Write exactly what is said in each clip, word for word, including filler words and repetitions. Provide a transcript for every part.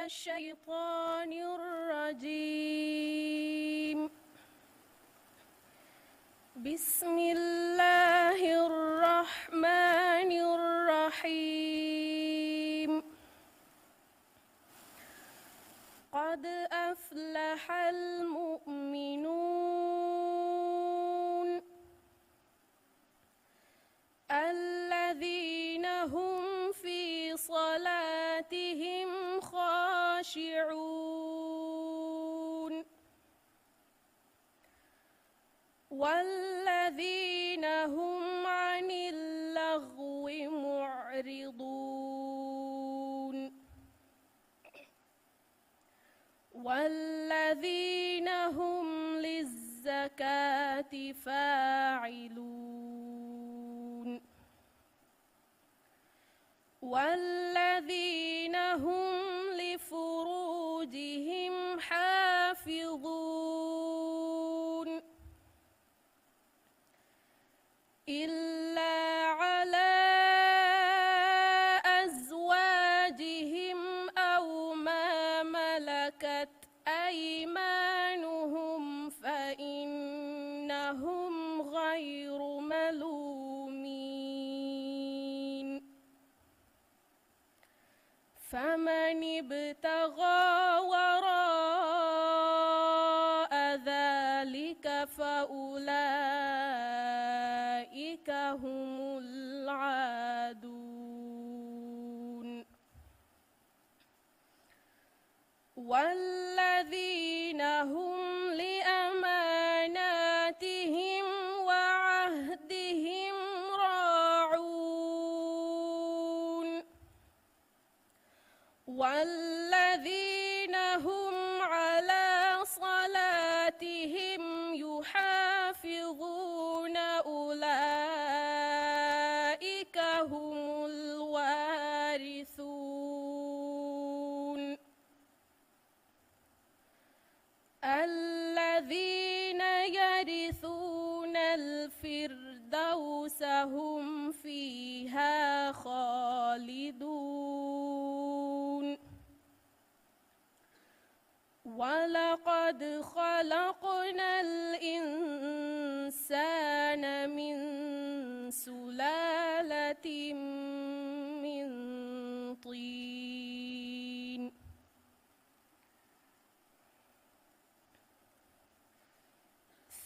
الشيطان الرجيم. بسم الله الرحمن الرحيم. قد أفلح المؤمنون. الذين هم في صلاتهم خاشعون. والذين هم عن اللغو معرضون. والذين هم للزكاة فاعلون. والذين هم لفروجهم حافظون. إلا على أزواجهم أو ما ملكت أيمانهم فإنهم غير ملومين. فمن ابتغى وراء ذلك فأولئك هم العادون. والذين هم لأماناتهم وعهدهم راعون. والذين هم على صلاتهم يحافظون أولئك هم الوارثون. الذين يرثون الفردوس هم فيها خالدون. ولقد خلقنا الإنسان من سلالة من طين.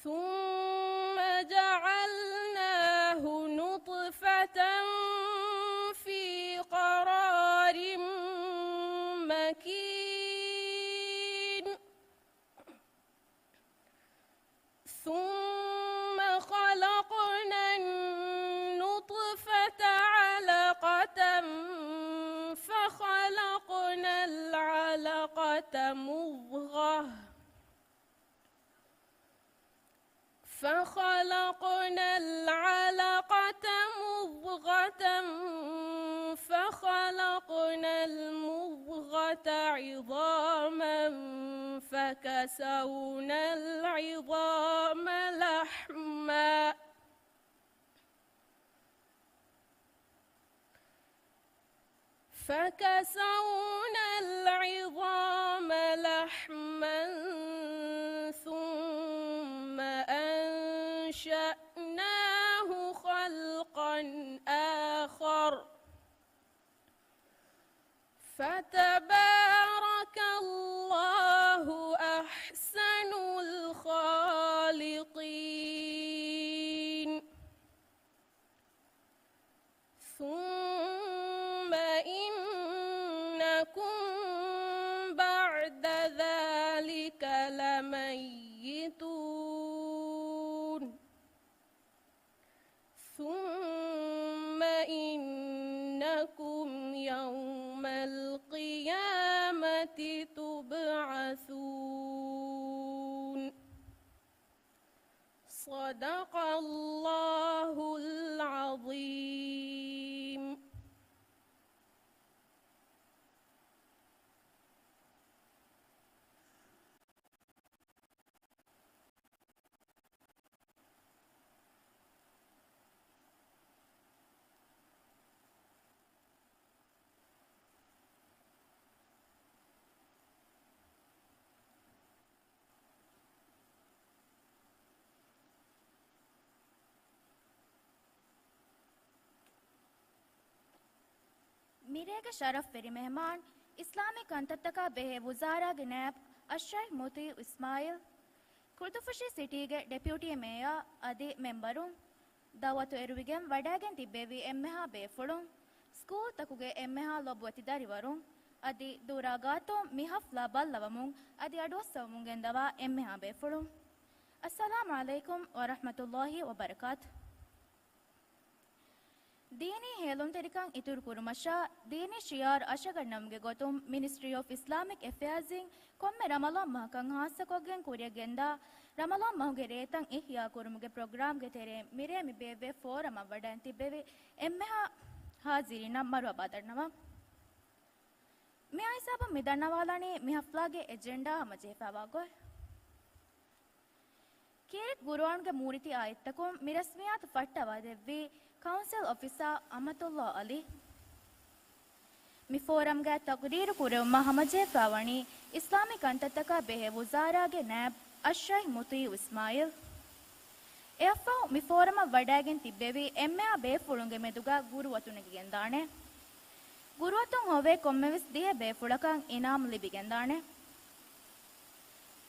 ثم جعلناه نطفة في قرار مكين. ثم خلقنا النطفة علقة فخلقنا العلقة مضغة فخلقنا العلقة مضغة فخلقنا المضغة عظاما فكسونا العظام لحما فكسونا العظام لحما ثم أنشأناه خلقا آخر فتبارك الله أحسن الخالقين. ثم إنكم بعد ذلك لميتون. ثم إنكم يوم القيامة تبعثون. صدق الله العظيم. މިރޭގެ ޝަރަފްވެރި މެހެމާން، އިސްލާމީ ކަންތައްތަކާ ބެހޭ ވުޒާރާގެ ނާއިބް އައްޝައިޚް މުޠީޢު އިސްމާޢީލް، ކުރުދުފުށީ ސިޓީގެ ޑެޕިއުޓީ މޭޔާ އަދި މެމްބަރުން، ދަޢުވަތު އެރުވިގެން ވަޑައިގެން ތިއްބެވި އެންމެހާ ބޭފުޅުން، ސްކޫލްތަކުގެ އެންމެހާ ލޮބުވެތި ދަރިވަރުން، އަދި ދޫރާ ގާތުން މި ޙަފްލާ ބައްލަވަމުން އަދި އަޑުއައްސަވަމުން ގެންދަވާ އެންމެހާ ބޭފުޅުން. އައްސަލާމު ޢަލައިކުމް ވަރަޙްމަތުﷲި ވަބަރަކާތު. ދީނީ ހޭލުންތެރިކަން އިތުރު ކުރުމަށާ، ދީނީ ޝިޢާރު އަށަގަންނަވުމުގެ ގޮތުން މިނިސްޓްރީ އޮފް އިސްލާމިކް އެފެއާޒްއިން ކޮންމެ ރަމަޟާން މަހަކަށް ޚާއްޞަކޮށްގެން ކުރިއަށް ގެންދާ ރަމަޟާން މަހުގެ ރޭތައް އިޙްޔާ ކުރުމުގެ ޕްރޮގްރާމްގެ ތެރެއިން މިރޭ މި ބޭއްވޭ ފޯރަމަށް ވަޑައިން ތިއްބެވި އެންމެހާ ޙާޟިރީންނަށް މަރުޙަބާ ދަންނަވަން. މިއާ ހިސާބަށް މި ދަންނަވާލަނީ މި ޙަފްލާގެ އެޖެންޑާ ހަމަޖެހިފައިވާ ގޮތް. ކީރިތި ޤުރުއާންގެ މޫރިތި އާޔަތްތަކުން މި ރަސްމިއްޔާތު ފައްޓަވާދެއްވީ ކައުންސިލް އޮފިސަރ އަމަތުﷲ ޢަލީ. މި ފޯރަމްގައި ތަޤުރީރު ކުރެވުމަށް ހަމަޖެހިފައިވަނީ އިސްލާމީ ކަންތައްތަކާ ބެހޭ ވުޒާރާގެ ނާއިބް އައްޝައިޚް މުޠީޢު އިސްމާޢީލް. އެއަށްފަހު މި ފޯރަމަށް ވަޑައިގެން ތިއްބެވި އެންމެހާ ބޭފުޅުންގެ މެދުގަ ގުރުއަތު ނެގިގެންދާނެ. ގުރުއަތުން ހޮވޭ ކޮންމެވެސް ދިހަ ބޭފުޅަކަށް އިނާމް ލިބިގެންދާނެ.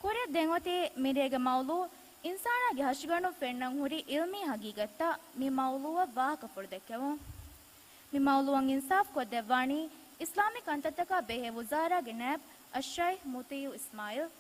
ކުރިއަށް ދެން އޮތީ މިރޭގެ މައުޟޫޢު، އިންސާނާގެ ހަށިގަނޑުން ފެންނަން ހުރި ޢިލްމީ ޙަޤީޤަތްތައް. މި މައުޟޫޢަށް ވާހަކަފުޅު ދެއްކެވުން. މި މައުޟޫޢަށް އިންސާފް ކޮށްދެއްވާނީ އިސްލާމީ ކަންތައްތަކާ ބެހޭ ވުޒާރާގެ ނާއިބް އައްޝައިޚް މުޠީޢު އިސްމާޢީލް.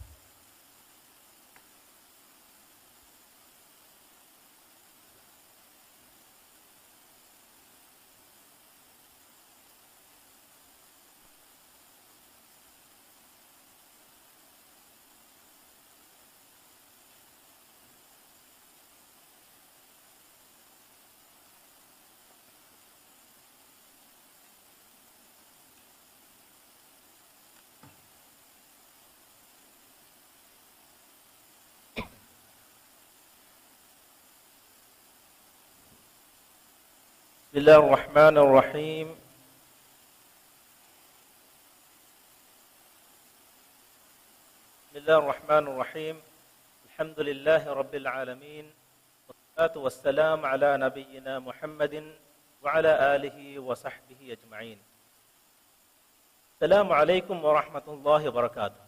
بسم الله الرحمن الرحيم. بسم الله الرحمن الرحيم. الحمد لله رب العالمين. والصلاة والسلام على نبينا محمد وعلى آله وصحبه أجمعين. السلام عليكم ورحمة الله وبركاته.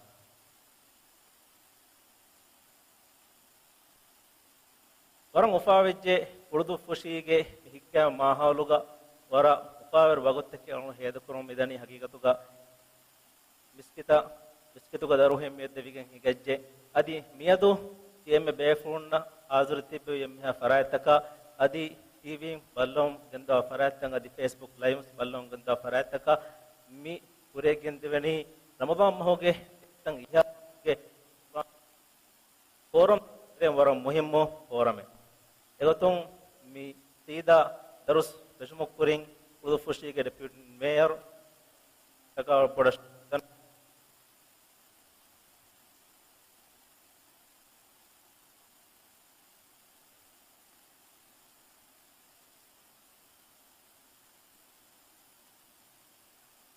ވަރަށް އުފާވެއްޖެ ކުޅުދުއްފުށީގެ މި ހިތްގައިމު މާހައުލުގަ ވަރަށް އުފާވެރި ވަގުތެއް އަޅުގަނޑު ހޭދަކުރަމުން މިދަނީ. ހަގީގަތުގަ މިސްކިތަށް، މިސްކިތުގަ ދަރުހެން މިއަދުވެގެން ހިނގައްޖެ. އަދި މިއަދު ތި އެންމެ ބޭފުޅުންނަށް ހާޒިރު ތިއްބެވި އެންމެހާ ފަރާތްތަކަށް، އަދި ޓީވީން ބައްލަވަމުން ގެންދަވާ ފަރާތްތައް، އަދި ފޭސްބުކް ލައިވްސް ބައްލަވަމުން ގެންދަވާ ފަރާތްތަކަށް، މި ކުރިއަށް ގެންދެވެނީ ރަމަޟާން މަހުގެ ރޭތައް އިޙްޔާގެ ފޯރަމް ވަރަށް މުހިއްމު ފޯރަމެއް. އެގޮތުން މި ސީދާ ދަރުސް ފެށުމުގެ ކުރިން ކުޅުދުއްފުށީގެ ޑެޕިއުޓީ މޭޔަރ ޓަކާ ބޮޑަށް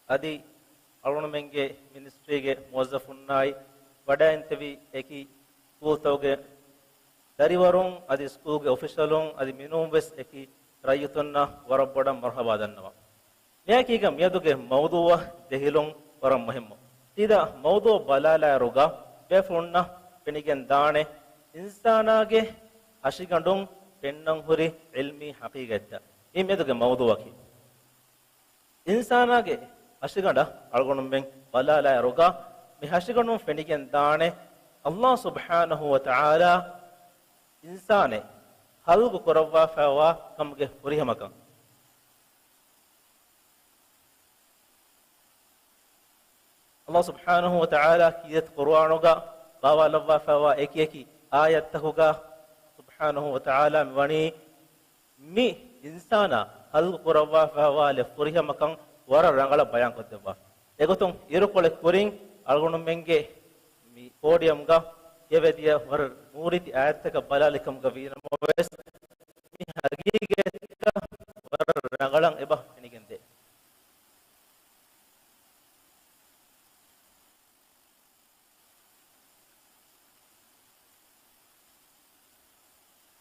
އަދި އަޅުގަނޑުމެންގެ މިނިސްޓްރީގެ މުވައްޒަފުންނާއި ވަޑައިންތެރިވި އެކި ސްކޫލްތަކުގެ ދަރިވަރުން އަދި ސްކޫލްގެ އޮފިޝަލުން އަދި މިނޫންވެސް އެކި ރައްޔިތުންނަށް ވަރަށް ބޮޑަށް މަރުޙަބާ ދަންނަވަން. މިއާއެކީގަ މިއަދުގެ މައުޟޫޢަށް ޖެހިލުން ވަރަށް މުހިއްމު. ސީދާ މައުޟޫޢަށް ބަލާލާއިރުގަ ބޭފުޅުންނަށް ފެނިގެން ދާނެ އިންސާނާގެ ހަށިގަނޑުން ފެންނަން ހުރި ޢިލްމީ ޙަޤީޤަތްތައް. މި މިއަދުގެ މައުޟޫޢަކީ. އިންސާނާގެ ހަށިގަނޑަށް އަޅުގަނޑުމެން ބަލާލާއިރުގަ މި ހަށިގަނޑުން ފެނިގެން ދާނެ ﷲ ސުބްޙާނަހޫ ވަތަޢާލާ އިންސާނެއް ޚަލްޤު ކުރައްވާފައިވާ ކަމުގެ ފުރިހަމަކަން. ﷲ ސުބްޙާނަހޫ ވަތަޢާލާ ކީރިތި ޤުރުއާނުގަ ބާވާލައްވާފައިވާ އެކި އެކި އާޔަތްތަކުގަ ސުބްޙާނަހޫ ވަތަޢާލާ މިވަނީ މި އިންސާނާ ޚަލްޤު ކުރައްވާފައިވާލެއް ފުރިހަމަކަން ވަރަށް ރަނގަޅަށް ބަޔާންކޮށްދެއްވާފަ. އެގޮތުން އިރުކޮޅެއް ކުރިން އަޅުގަނޑުމެންގެ މި ޕޯޑިއަމްގަ ކިޔަވެދިޔަ ވަރަށް ނޫރީތި އާޔަތްތަކަށް ބަލާލި ކަމުގަ ވީނަމަވެސް، މި ހަގީގަތްތައް ވަރަށް ރަނގަޅަށް އެބަ ފެނިގެންދޭ.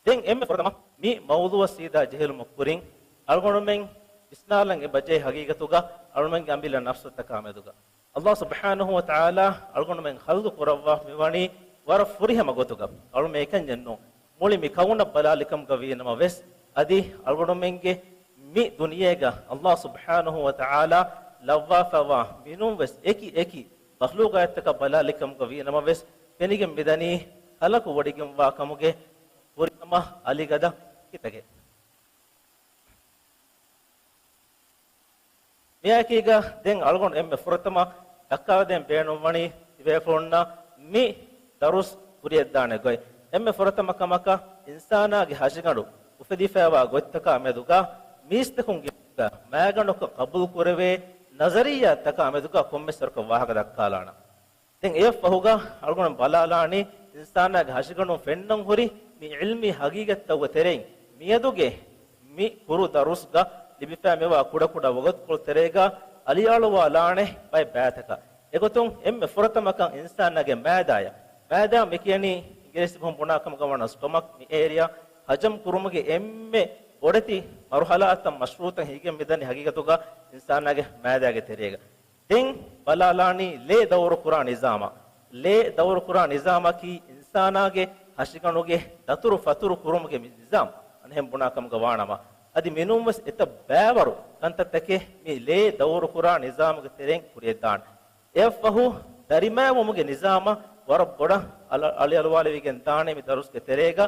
ދެން އެންމެ ފުރަތަމަ މި މައުޟޫޢަށް ސީދާ ޖެހިލުމަށް ކުރިން، އަޅުގަނޑުމެން ވިސްނާލަން އެބަޖެހޭ ހަގީގަތުގަ އަޅުމެންގެ އަނބިލަ ނަފްސުތަކާ މެދުގަ. އައްލާހު ސުބްޙާނަހު ވަ ތަޢާލާ އަޅުގަނޑުމެން ޚަލްޤު ކުރައްވާ މިވަނީ ވަރަށް ފުރިހަމަ ގޮތުގަ. އަޅުމެން އެކަންޏެއް ނޫން. މުޅި މި ކައުނަށް ބަލާލިކަމުގަ ވީނަމަ ވެސް، އަދި އަޅުގަނޑުމެންގެ މި ދުނިޔޭގަ އައްލާހު ސުބްޙާނަހު ވަ ތަޢާލާ ލައްވާފައިވާ މިނޫން ވެސް އެކި އެކި މަޚްލޫޤާތްތަކަށް ބަލާލިކަމުގަ ވީނަމަ ވެސް، ފެނިގެން މިދަނީ ޚަލްޤު ވޮޑިގެންވާ ކަމުގެ ފުރިހަމަ އަލިގަދަ ކިތަކެއް. މިއާއެކީގަ ދެން އަޅުގަނޑު އެންމެ ފުރަތަމަ ދައްކާދޭން ބޭނުންވަނީ ތިބޭފުޅުންނަށް މި ދަރުސް ކުރިޔަށްދާނެ ގޮތް. އެންމެ ފުރަތަމަ ކަމަކަށް އިންސާނާގެ ހަށިގަނޑު އުފެދިފައިވާ ގޮތްތަކާ މެދުގަ މީސްތަކުންގެ މާގަނޑަކަށް ޤަބޫލު ކުރެވޭ ނަޒަރިއްޔާތަކާ މެދުގަ ކޮންމެސް ވަރަކަށް ވާހަކަ ދައްކާލާނަން. ދެން އެއަށްފަހުގަ އަޅުގަނޑު ބަލާލާނީ އިންސާނާގެ ހަށިގަނޑުން ފެންނަން ހުރި މި ޢިލްމީ ހަގީގަތްތަކުގެ ތެރެއިން މިއަދުގެ މި ކުރު ދަރުސްގަ ލިބިފައި މިވާ ކުޑަކުޑަ ވަގުތުކޮޅު ތެރޭގަ އަލިއަޅުވާލާނެ ބައެއް ބައިތަކަށް. އެގޮތުން އެންމެ ފުރަތަމަކަން އިންސާނާގެ މައިދާޔަށް، މައިދާ މިކިޔަނީ އިނގިރޭސި ބަހުން ބުނާ ކަމުގަ ވަނަ ސްޓޮމަކް، މި އޭރިއާ ހަޖަމް ކުރުމުގެ އެންމެ ބޮޑެތި މަރުޙަލާތައް މަޝްރޫޢުތައް ހިނގިގެން މިދަނީ ހަގީގަތުގަ އިންސާނާގެ މައިދާގެ ތެރޭގަ. ދެން ބަލާލާނީ ލޭ ދައުރު ކުރާ ނިޒާމަށް. ލޭ ދައުރު ކުރާ ނިޒާމަކީ އިންސާނާގެ ހަށިގަނޑުގެ ދަތުރު ފަތުރު ކުރުމުގެ މި ނިޒާމް. އަނެއްހެން ބުނާ ކަމުގަ ވާނަމަ، އަދި މިނޫންވެސް އެތައް ބައިވަރު ކަންތައްތަކެއް މި ލޭ ދައުރު ކުރާ ނިޒާމުގެ ތެރެއިން ކުރިޔަށްދާނެ. އެއަށްފަހު ދަރިމައިވުމުގެ ނިޒާމަށް ވަރަށް ބޮޑަށް އަލަ-، އަލިއަޅުވާލެވިގެން ދާނެ މި ދަރުސްގެ ތެރޭގަ.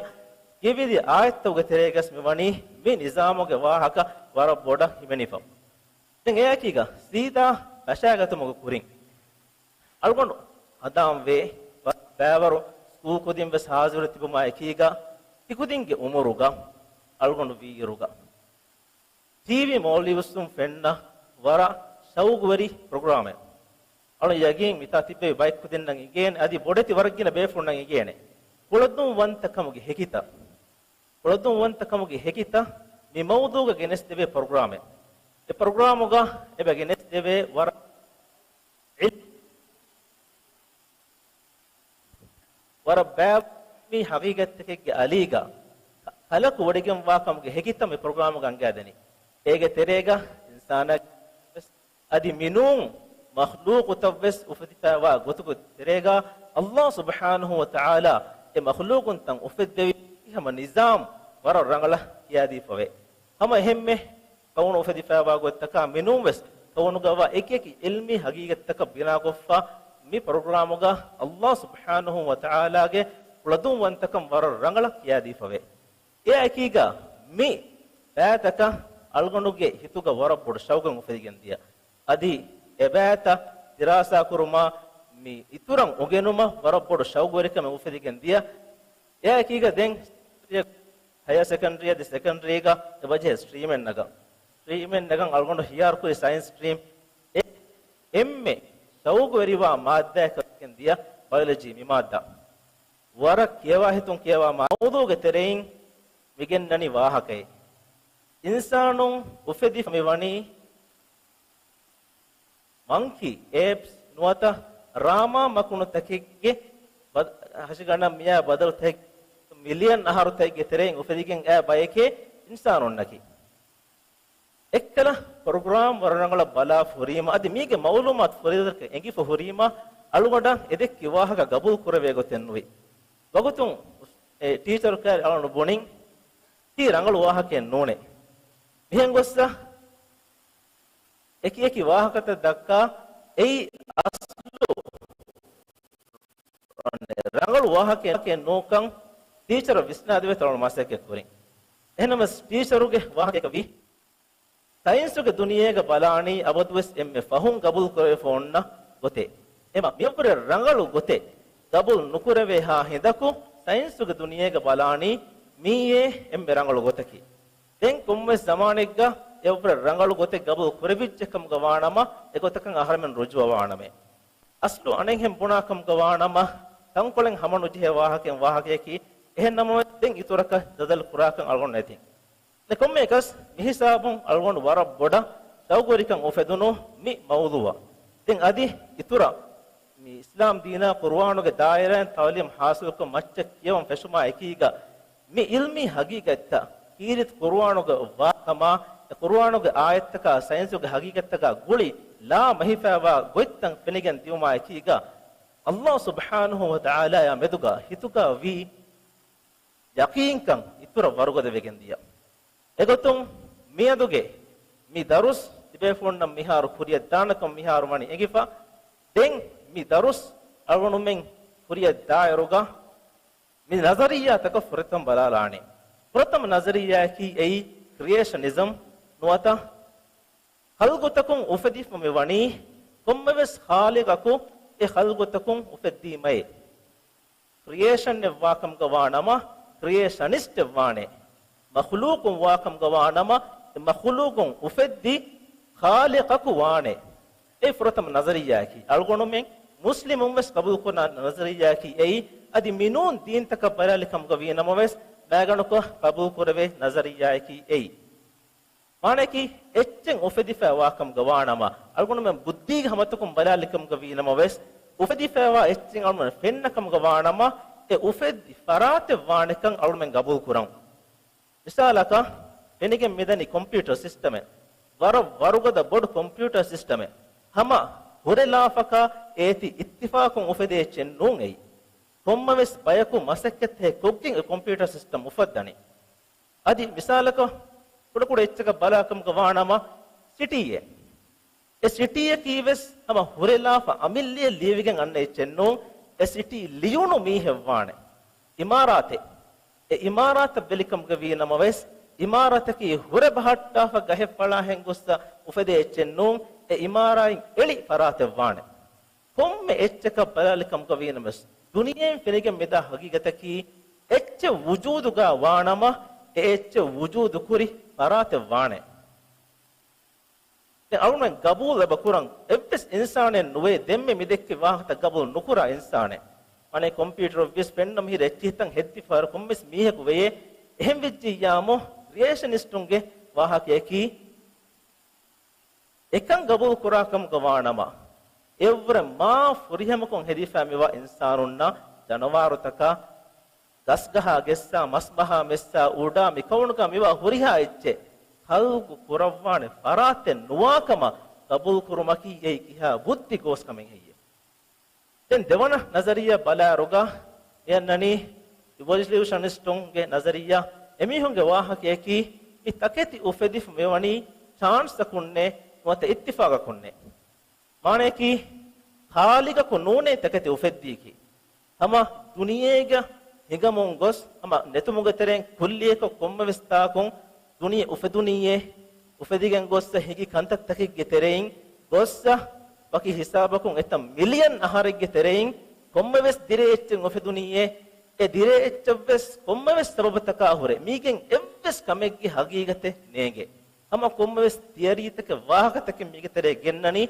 ކިޔެވިދިޔަ އާޔަތްތަކުގެ ތެރޭގަސް މިވަނީ މި ނިޒާމުގެ ވާހަކަ ވަރަށް ބޮޑަށް ހިމެނިފަ. ދެން އެއާއެކީގަ ސީދާ ބަށައިގަތުމުގެ ކުރިން އަޅުގަނޑު ހަނދާންވޭ، ބަ-، ބައިވަރު ސްކޫލް ކުދިން ވެސް ހާޒިރު ތިބުމާ އެކީގަ، ތިކުދިންގެ އުމުރުގަ އަޅުގަނޑު ވީއިރުގަ، ޓީވީ މޯލްޑިވްސްއުން ފެންނަ ވަރަށް ޝައުގުވެރި ޕްރޮގްރާމެއް. އަޅު ޔަގީން މިތާ ތިއްބެވި ބައެއް ކުދިންނަށް އިނގޭނެ، އަދި ބޮޑެތި ވަރަށް ގިނަ ބޭފުޅުންނަށް އިނގޭނެ. ކުޅަދުންވަންތަކަމުގެ ހެކިތައް، ކުޅަދުންވަންތަކަމުގެ ހެކިތައް މި މައުޟޫގަ ގެނެސްދެވޭ ޕްރޮގްރާމެއް. އެ ޕްރޮގްރާމުގަ އެބަ ގެނެސްދެވޭ ވަރަށް ޢިލްމު، ވަރަށް ބައި މި ހަގީގަތްތަކެއްގެ އަލީގަ ޚަލްޤު ވޮޑިގެންވާ ކަމުގެ ހެކިތައް މި ޕްރޮގްރާމުގަ އަންގާދެނީ. އޭގެ ތެރޭގަ އިންސާނާ ވެސް އަދި މިނޫން މަޚްލޫޤުތައް ވެސް އުފެދިފައިވާ ގޮތުގެ ތެރޭގަ، އައްލާހު ސުބްޙާނަހު ވަ ތަޢާލާ އެ މަޚްލޫޤުންތައް އުފެއްދެވި ހަމަ ނިޒާމް ވަރަށް ރަނގަޅަށް ކިޔާދީފަވޭ. ހަމަ އެހެންމެ ކައުނު އުފެދިފައިވާ ގޮތްތަކާ މިނޫން ވެސް ކައުނުގަވާ އެކިއެކި ޢިލްމީ ހަގީގަތްތަކަށް ބިނާކޮށްފަ މި ޕްރޮގްރާމުގަ އައްލާހު ސުބްޙާނަހު ވަ ތަޢާލާގެ ކުޅަދުންވަންތަކަން ވަރަށް ރަނގަޅަށް ކިޔާދީފަވޭ. އެއާއެކީގަ މި ބައިތަކަށް އަޅުގަނޑުގެ ހިތުގަ ވަރަށް ބޮޑު ޝައުގެއް އުފެދިގެން ދިޔަ. އަދި އެބައިތައް ދިރާސާކުރުމާ މި އިތުރަށް އުނގެނުމަށް ވަރަށް ބޮޑު ޝައުގުވެރިކަމެއް އުފެދިގެން ދިޔަ. އެއާއެކީގަ ދެން ހަޔަރ ސެކަންޑްރީ އަދި ސެކަންޑްރީގަ އެބަޖެހޭ ސްޓްރީމެއް ނަގަން. ސްޓްރީމެއް ނަގަން އަޅުގަނޑު ހިޔާރުކުރި ސައިންސް ސްޓްރީމް. އެ އެންމެ ޝައުގުވެރިވާ މާއްދާއަކަށް ދިޔަ ބަޔޮލޮޖީ މި މާއްދާ. ވަރަށް ކިޔަވާ ހިތުން ކިޔަވާ މައުޟޫގެ ތެރެއިން މިގެންނަނީ ވާހަކައެއް. އިންސާނުން އުފެދިފަ މިވަނީ މަންކީ އޭޕްސް ނުވަތަ ރާމާ މަކުނުތަކެއްގެ ބަ-، ހަށިގަނޑަށް މިއާ ބަދަލުތަކެއް މިލިޔަން އަހަރުތަކެއްގެ ތެރެއިން އުފެދިގެން އައި ބަޔެކޭ އިންސާނުންނަކީ. އެއްކަލަ ޕްރޮގްރާމް ވަރަށް ރަނގަޅަށް ބަލާފަ ހުރީމަ، އަދި މީގެ މައުލޫމާތު ފުރިހަމަ އެނގިފަ ހުރީމަ، އަޅުގަނޑަށް އެދެއްކި ވާހަކަ ގަބޫލު ކުރެވޭ ގޮތެއް ނުވި. ވަގުތުން އެ ޓީޗަރު ކައިރި އަޅުގަނޑު ބުނިން، ތީ ރަނގަޅު ވާހަކައެއް ނޫނޭ. މިހެން ގޮއްސަ އެކި އެކި ވާހަކަތައް ދައްކާ، އެއީ އަސްލު ރަނގަޅު ވާހަކައެއް ނޫންކަން ޓީޗަރަށް ވިސްނާދެވޭތޯ އަޅުގަނޑު މަސައްކަތް ކުރިން. އެހެންނަމަވެސް ޓީޗަރުގެ ވާހަކައަކަށް ވީ، ސައިންސުގެ ދުނިޔޭގަ ބަލާނީ އަބަދުވެސް އެންމެ ފަހުން ގަބޫލު ކުރެވިފަ އޮންނަ ގޮތެއް. އެމަ މިއަށްވުރެ ރަނގަޅު ގޮތެއް ގަބޫލު ނުކުރެވޭހާ ހިނދަކު ސައިންސުގެ ދުނިޔޭގަ ބަލާނީ މިއީ އެންމެ ރަނގަޅު ގޮތަކީ. ދެން ކޮންމެސް ޒަމާނެއްގަ އެއަށްވުރެ ރަނގަޅު ގޮތެއް ގަބޫލު ކުރެވިއްޖެ ކަމުގަ ވާނަމަ، އެގޮތަކަށް އަހަރެމެން ރުޖޫޢަ ވާނަމޭ. އަސްލު އަނެއްހެން ބުނާ ކަމުގަ ވާނަމަ، ތަންކޮޅެއް ހަމަނުޖެހޭ ވާހަކައެއް ވާހަކަޔަކީ، އެހެންނަމަވެސް ދެން އިތުރަކަށް ޖަދަލު ކުރާކަން އަޅުގަނޑު ނެތިން. ދެން ކޮންމެއަކަސް މިހިސާބުން އަޅުގަނޑު ވަރަށް ބޮޑަށް ޝައުގުވެރިކަން އުފެދުނު މި މައުޟޫއަށް. ދެން އަދި އިތުރަށް މި އިސްލާމް ދީނާ ޤުރުއާނުގެ ދާއިރާއިން ތަޢުލީމް ޙާޞިލުކޮށް މައްޗަށް ކިޔަވަން ފެށުމާ އެކީގަ، މި ޢިލްމީ ހަގީގަތްތައް ކީރިތި ޤުރުއާނުގަ ވާ ކަމާ ޤުރުއާނުގެ އާޔަތްތަކާ ސައިންސުގެ ހަގީގަތްތަކާ ގުޅި ލާ މަހިފައިވާ ގޮތްތައް ފެނިގެން ދިއުމާއެކީގަ، ﷲ ސުބްޙާނަހޫ ވަތަޢާލާޔާ މެދުގަ ހިތުގަ ވީ ޔަޤީންކަން އިތުރަށް ވަރުގަދަވެގެން ދިޔަ. އެގޮތުން މިއަދުގެ މި ދަރުސް ތިބޭފުޅުންނަށް މިހާރު ކުރިއަށް ދާނެކަން މިހާރު ވަނީ އެނގިފަ. ދެން މި ދަރުސް އަޅުގަނޑުމެން ކުރިއަށް ދާއިރުގަ މި ނަޒަރިއްޔާތަކަށް ފުރަތަމަ ބަލާލާނީ. ފުރަތަމަ ނަޒަރިއްޔާއަކީ އެއީ ކްރިއޭޝަނިޒަމް ނުވަތަ ޚަލްގުތަކުން އުފެދިފަ މިވަނީ ކޮންމެވެސް ޚާލިޤަކު އެ ޚަލްގުތަކުން އުފެއްދީމައޭ. ކްރިއޭޝަންއެއްވާ ކަމުގަ ވާނަމަ، ކްރިއޭޝަނިސްޓެއް ވާނެ. މަޚްލޫޤުން ވާ ކަމުގަ ވާނަމަ، އެ މަޚްލޫޤުން އުފެއްދި ޚާލިޤަކު ވާނެ. އެ ފުރަތަމަ ނަޒަރިއްޔާއަކީ. އަޅުގަނޑުމެން މުސްލިމުން ވެސް ޤަބޫލުކުރާ ނަޒަރިއްޔާއަކީ އެއީ. އަދި މިނޫން ދީންތަކަށް ބަލާލި ކަމުގަ ވީނަމަވެސް، މައިގަނޑަކަށް ޤަބޫލުކުރެވޭ ނަޒަރިއްޔާއަކީ އެއީ. މާނައަކީ، އެއްޗެއް އުފެދިފައިވާ ކަމުގަ ވާނަމަ، އަޅުގަނޑުމެން ބުއްދީގެ ހަމަތަކުން ބަލާލި ކަމުގަ ވީނަމަވެސް، އުފެދިފައިވާ އެއްޗެއް އަޅުގަނޑު ފެންނަ ކަމުގަ ވާނަމަ، އެ އުފެއްދި ފަރާތެއް ވާނެކަން އަޅުގަނޑުމެން ގަބޫލު ކުރަން. މިސާލަކަށް، ފެނިގެން މިދަނީ ކޮމްޕިއުޓަރ ސިސްޓަމެއް. ވަރަށް ވަރުގަދަ ބޮޑު ކޮމްޕިއުޓަރ ސިސްޓަމެއް. ހަމަ ހުރެ ލާފަކާ އޭތި އިއްތިފާޤުން އުފެދޭ އެއްޗެއް ނޫން އެއީ. ކޮންމެވެސް ބަޔަކު މަސައްކަތްތަކެއް ކޮށްގެން އެ ކޮމްޕިއުޓަރ ސިސްޓަމް އުފައްދަނީ. އަދި މިސާލަކަށް، ކުޑަކުޑަ އެއްޗަކަށް ބަލާކަމުގަ ވާނަމަ، ސިޓީއެއް. އެ ސިޓީއަކީ ވެސް ހަމަ ހުރެލާފަ އަމިއްލައެއް ލިޔެވިގެން އަންނަ އެއްޗެއް ނޫން، އެ ސިޓީ ލިޔުނު މީހެއް ވާނެ. އިމާރާތެއް. އެ އިމާރާތަށް ބެލިކަމުގަ ވީނަމަވެސް، އިމާރާތަކީ ހުރެ ބަހައްޓާފަ ގަހެއް ފަޅާހެން ގޮއްސަ އުފެދޭ އެއްޗެއް ނޫން، އެ އިމާރާތް އެޅި ފަރާތެއް ވާނެ. ކޮންމެ އެއްޗަކަށް ބަލާލި ކަމުގަ ވީނަމަވެސް، ދުނިޔެއިން ފެނިގެން މިދާ ހަގީގަތަކީ، އެއްޗެއް ވުޖޫދުގަ ވާނަމަ، އެ އެއްޗެއް ވުޖޫދުކުރި ފަރާތެއް ވާނެ. ދެން އަޅުގަނޑުމެން ގަބޫލު އެބަ ކުރަން އެއްވެސް އިންސާނެއް ނުވޭ، ދެންމެ މި ދެއްކި ވާހަކަތައް ގަބޫލު ނުކުރާ އިންސާނެއް. އަނެއް ކޮމްޕިއުޓަރު ވިޔަސް ފެންނަ މިހިރަ އެއްޗިހިތައް ހެއްދިފަ ކޮންމެސް މީހަކު ވެޔޭ. އެހެން ވެއްޖިއްޔާމު، ކްރިއޭޝަނިސްޓުންގެ ވާހަކަޔަކީ، އެކަން ގަބޫލު ކުރާ ކަމުގަ ވާނަމަ، އެއަށްވުރެ މާ ފުރިހަމަކޮށް ހެދިފަ މިވާ އިންސާނުންނަށް، ޖަނަވާރުތަކަށް، ގަސްގަހާ ގެއްސާ، މަސްބަހާ މެއްސާ، އުޑާ މި ކައުނުގަ މިވާ ހުރިހާ އެއްޗެއް ޚަލްޤު ކުރައްވާނެ ފަރާތެއް ނުވާކަމަށް ގަބޫލުކުރުމަކީ އެއީ ކިހާ ބުއްދި ގޯސް ކަމެއް ހެއްޔޭ؟ ދެން ދެވަނަ ނަޒަރިއްޔާ ބަލާއިރުގަ މި އަންނަނީ އިވޮލިއުޝަނިސްޓުންގެ ނަޒަރިއްޔާ. އެމީހުންގެ ވާހަކަޔަކީ، މި ތަކެތި އުފެދިފަ މިވަނީ ޗާންސްއަކުންނޭ ނުވަތަ އިއްތިފާގަކުންނޭ. މާނަޔަކީ، ޚާލިޤަކު ނޫނޭ ތަކެތި އުފެއްދީކީ. ހަމަ ދުނިޔޭގަ ހިނގަމުން ގޮސް، ހަމަ ނެތުމުގެ ތެރެއިން ކުއްލިއަކަށް ކޮންމެވެސް ތާކުން ދުނިޔެ އުފެދުނީއޭ، އުފެދިގެން ގޮއްސަ ހިނގި ކަންތައްތަކެއްގެ ތެރެއިން ގޮއްސަ، ވަކި ހިސާބަކުން އެތައް މިލިއަން އަހަރެއްގެ ތެރެއިން ކޮންމެވެސް ދިރޭ އެއްޗެއް އުފެދުނީއޭ، އެ ދިރޭ އެއްޗަށްވެސް ކޮންމެވެސް ސަބަބުތަކާ ހުރެ މީގެން އެއްވެސް ކަމެއްގެ ހަގީގަތެއް ނޭނގޭ. ހަމަ ކޮންމެވެސް ތިއަރީތަކެއް ވާހަކަތަކެއް މީގެ ތެރޭ ގެންނަނީ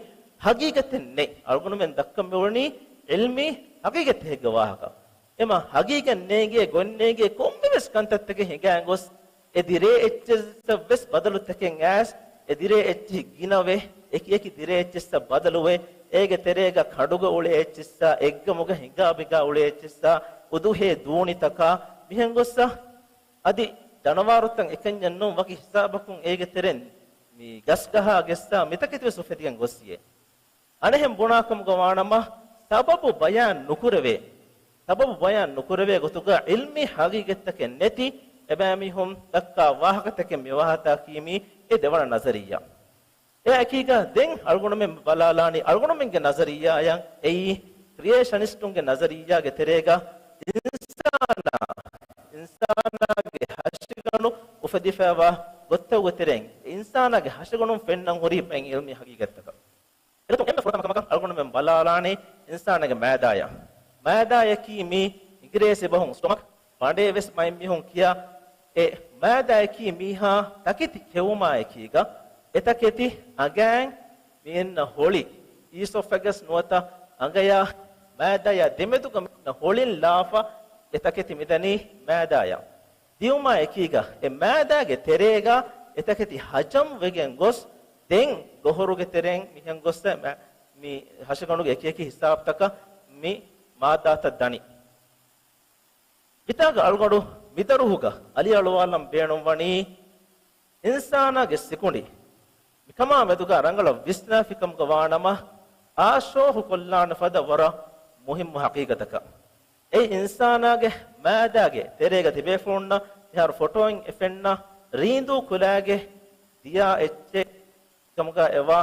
ހަގީގަތެއް ނެތް. އަޅުގަނޑުމެން ދައްކަން މިއުޅެނީ ޢިލްމީ ހަގީގަތެއްގެ ވާހަކަ. އެމަ ހަގީގަތް ނޭނގޭ، ގޮތް ނޭނގޭ ކޮންމެވެސް ކަންތައްތަކެއް ހިނގާން ގޮސް، އެ ދިރޭ އެއްޗަށްވެސް ބަދަލުތަކެއް އައިސް، އެ ދިރޭ އެއްޗިހި ގިނަވެ، އެކި އެކި ދިރޭ އެއްޗިއްސަށް ބަދަލުވެ، އޭގެ ތެރޭގަ ކަނޑުގަ އުޅޭ އެއްޗިއްސާ، އެއްގަމުގަ ހިނގާބިގާ އުޅޭ އެއްޗިއްސާ، އުދުހޭ ދޫނިތަކާ، މިހެން ގޮއްސަ އަދި ޖަނަވާރުތައް އެކަންޏެއް ނޫން، ވަކި ހިސާބަކުން އޭގެ ތެރެއިން މި ގަސްގަހާ ގެއްސާ މިތަކެތިވެސް އުފެދިގެން ގޮއްސިއޭ. އަނެއްހެން ބުނާކަމުގަ ވާނަމަ، ސަބަބު ބަޔާން ނުކުރެވޭ، ސަބަބު ބަޔާން ނުކުރެވޭ ގޮތުގަ ޢިލްމީ ހަގީގަތްތަކެއް ނެތި އެބައިމީހުން ދައްކާ ވާހަކަތަކެއް މި ވާހަކަތަކީ މީ އެ ދެވަނަ ނަޒަރިއްޔާ. އެއާއެކީގަ ދެން އަޅުގަނޑުމެން ބަލާލާނީ އަޅުގަނޑުމެންގެ ނަޒަރިއްޔާއަށް. އެއީ ކްރިއޭޝަނިސްޓުންގެ ނަޒަރިއްޔާގެ ތެރޭގަ އިންސާނާ، އިންސާނާގެ ހަށިގަނޑު އުފެދިފައިވާ ގޮތްތަކުގެ ތެރެއިން އިންސާނާގެ ހަށިގަނޑުން ފެންނަން ހުރި ބައެއް ޢިލްމީ ހަގީގަތްތަކަށް. އެގޮތުން އެންމެ ފުރަތަމަ ކަމަކަށް އަޅުގަނޑުމެން ބަލާލާނީ އިންސާނާގެ މައިދާޔަށް. މައިދާޔަކީ މީ އިނގިރޭސި ބަހުން ސްޓޮމަކް، ބަނޑޭ ވެސް ބައެއް މީހުން ކިޔާ. އެ މައިދާޔަކީ މީހާ ތަކެތި ކެއުމާއެކީގަ އެ ތަކެތި އަނގައިން މި އިންނަ ހޮޅި، އީސޮފެގަސް ނުވަތަ އަނގަޔާ މައިދާޔާ ދެމެދުގަ މި އިންނަ ހޮޅިން ލާފަ އެ ތަކެތި މިދަނީ މައިދާޔަށް. ދިއުމާ އެކީގަ އެ މައިދާގެ ތެރޭގަ އެ ތަކެތި ހަޖަމް ވެގެން ގޮސް، ދެން ގޮހޮރުގެ ތެރެއިން މިހެން ގޮއްސަ މަ-، މި ހަށިގަނޑުގެ އެކި އެކި ހިސާބުތަކަށް މި މާއްދާތައް ދަނީ. މިތާގަ އަޅުގަނޑު މިދަރުހުގަ އަލިއަޅުވާލަން ބޭނުންވަނީ، އިންސާނާގެ ސިކުނޑި މިކަމާ މެދުގަ ރަނގަޅަށް ވިސްނާފިކަމުގަ ވާނަމަ، އާ ޝޯހު ކޮށްލާނެ ފަދަ ވަރަށް މުހިއްމު ހަޤީގަތަކަށް. އެއީ އިންސާނާގެ މައިދާގެ ތެރޭގަ ތިބޭފުޅުންނަށް މިހާރު ފޮޓޯއިން އެ ފެންނަ ރީނދޫ ކުލައިގެ ދިޔާ އެއްޗެއް ކަމުގަ އެވާ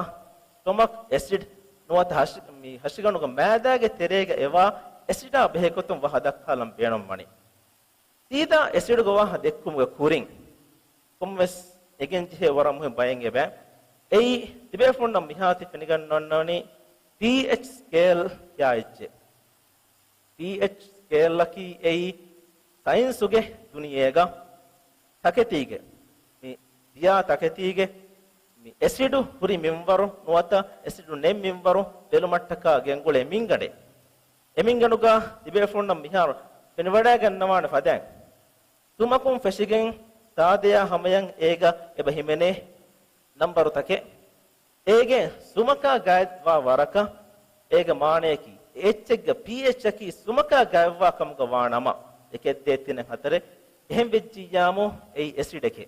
ސްޓޮމަކް އެސިޑް ނުވަތަ ހަށި-، މި ހަށިގަނޑުގެ މައިދާގެ ތެރޭގަ އެވާ އެސިޑާ ބެހޭގޮތުން ވާހަކަ ދައްކާލަން ބޭނުންވަނީ. ސީދާ އެސިޑުގެ ވާހަކަ ދެއްކުމުގެ ކުރިން، ކޮންމެސް އެނގެންޖެހޭ ވަރަށް މުހިން ބައެއް އެބަ. އެއީ ތިބޭފުޅުންނަށް މިހާތި ފެނިގަންނަވަނީ ޕީއެޗް ސްކޭލް ކިޔާ އެއްޗެއް. ޕީއެޗް ސްކޭލަކީ އެއީ ސައިންސުގެ ދުނިޔޭގަ ތަކެތީގެ، މި ދިޔާ ތަކެތީގެ މި އެސިޑު ހުރި މިންވަރު ނުވަތަ އެސިޑު ނެތް މިންވަރު ބެލުމަށްޓަކާ ގެންގުޅޭ މިންގަނޑެއް. އެ މިންގަނޑުގަ ތިބޭފުޅުންނަށް މިހާރު ފެނިވަޑައިގަންނަވާނެ ފަދައިން، ސުމަކުން ފެށިގެން ސާދަޔާ ހަމަޔަށް އޭގަ އެބަ ހިމެނޭ ނަންބަރުތަކެއް. އޭގެ ސުމަކާ ގާތްވާ ވަރަކަށް އޭގެ މާނަޔަކީ، އެއްޗެއްގެ ޕީއެޗް އަކީ ސުމަކާ ގާތްވާ ކަމުގަ ވާނަމަ، އެކެއް ދޭއް ތިނެއް ހަތަރެއް، އެހެން ވެއްޖިއްޔާމު އެއީ އެސިޑެކޭ.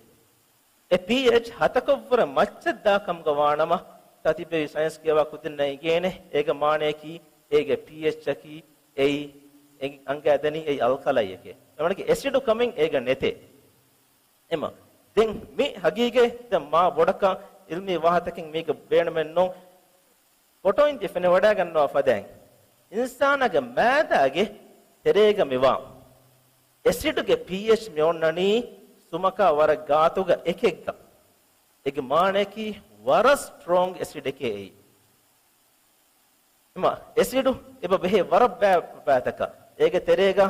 އެ ޕީއެޗް ހަތަކަށްވުރެ މައްޗަށް ދާ ކަމުގަ ވާނަމަ، ތަ ތިބެވި ސައިންސް ކިޔަވާ ކުދިންނަށް އެނގޭނެ، އޭގެ މާނަޔަކީ، އޭގެ ޕީއެޗް އަކީ އެއީ، އެ-، އަނގައިދެނީ އެއީ އަލްކަލައިއެކޭ. އެމަނަކީ އެސިޑު ކަމެއް އޭގަ ނެތޭ. އެމަ، ދެން މި ހަގީގަތް ދެން މާ ބޮޑަކަށް އިލްމީ ވާހަތަކެއް މީގަ ބޭނުމެއް ނޫން. ފޮޓޯއިން ތި ފެނިވަޑައިގަންނަވާ ފަދައިން، އިންސާނާގެ މައިދާގެ ތެރޭގަ މިވާ އެސިޑުގެ ޕީއެޗް މި އޮންނަނީ ސުމަކާ ވަރަށް ގާތުގަ އެކެއްގަ. އޭގެ މާނަޔަކީ ވަރަށް ސްޓްރޮންގް އެސިޑެކޭ އެއީ. އެމަ އެސިޑު އެބަ ބެހޭ ވަރަށް ބައި-، ބައިތަކަށް. އޭގެ ތެރޭގަ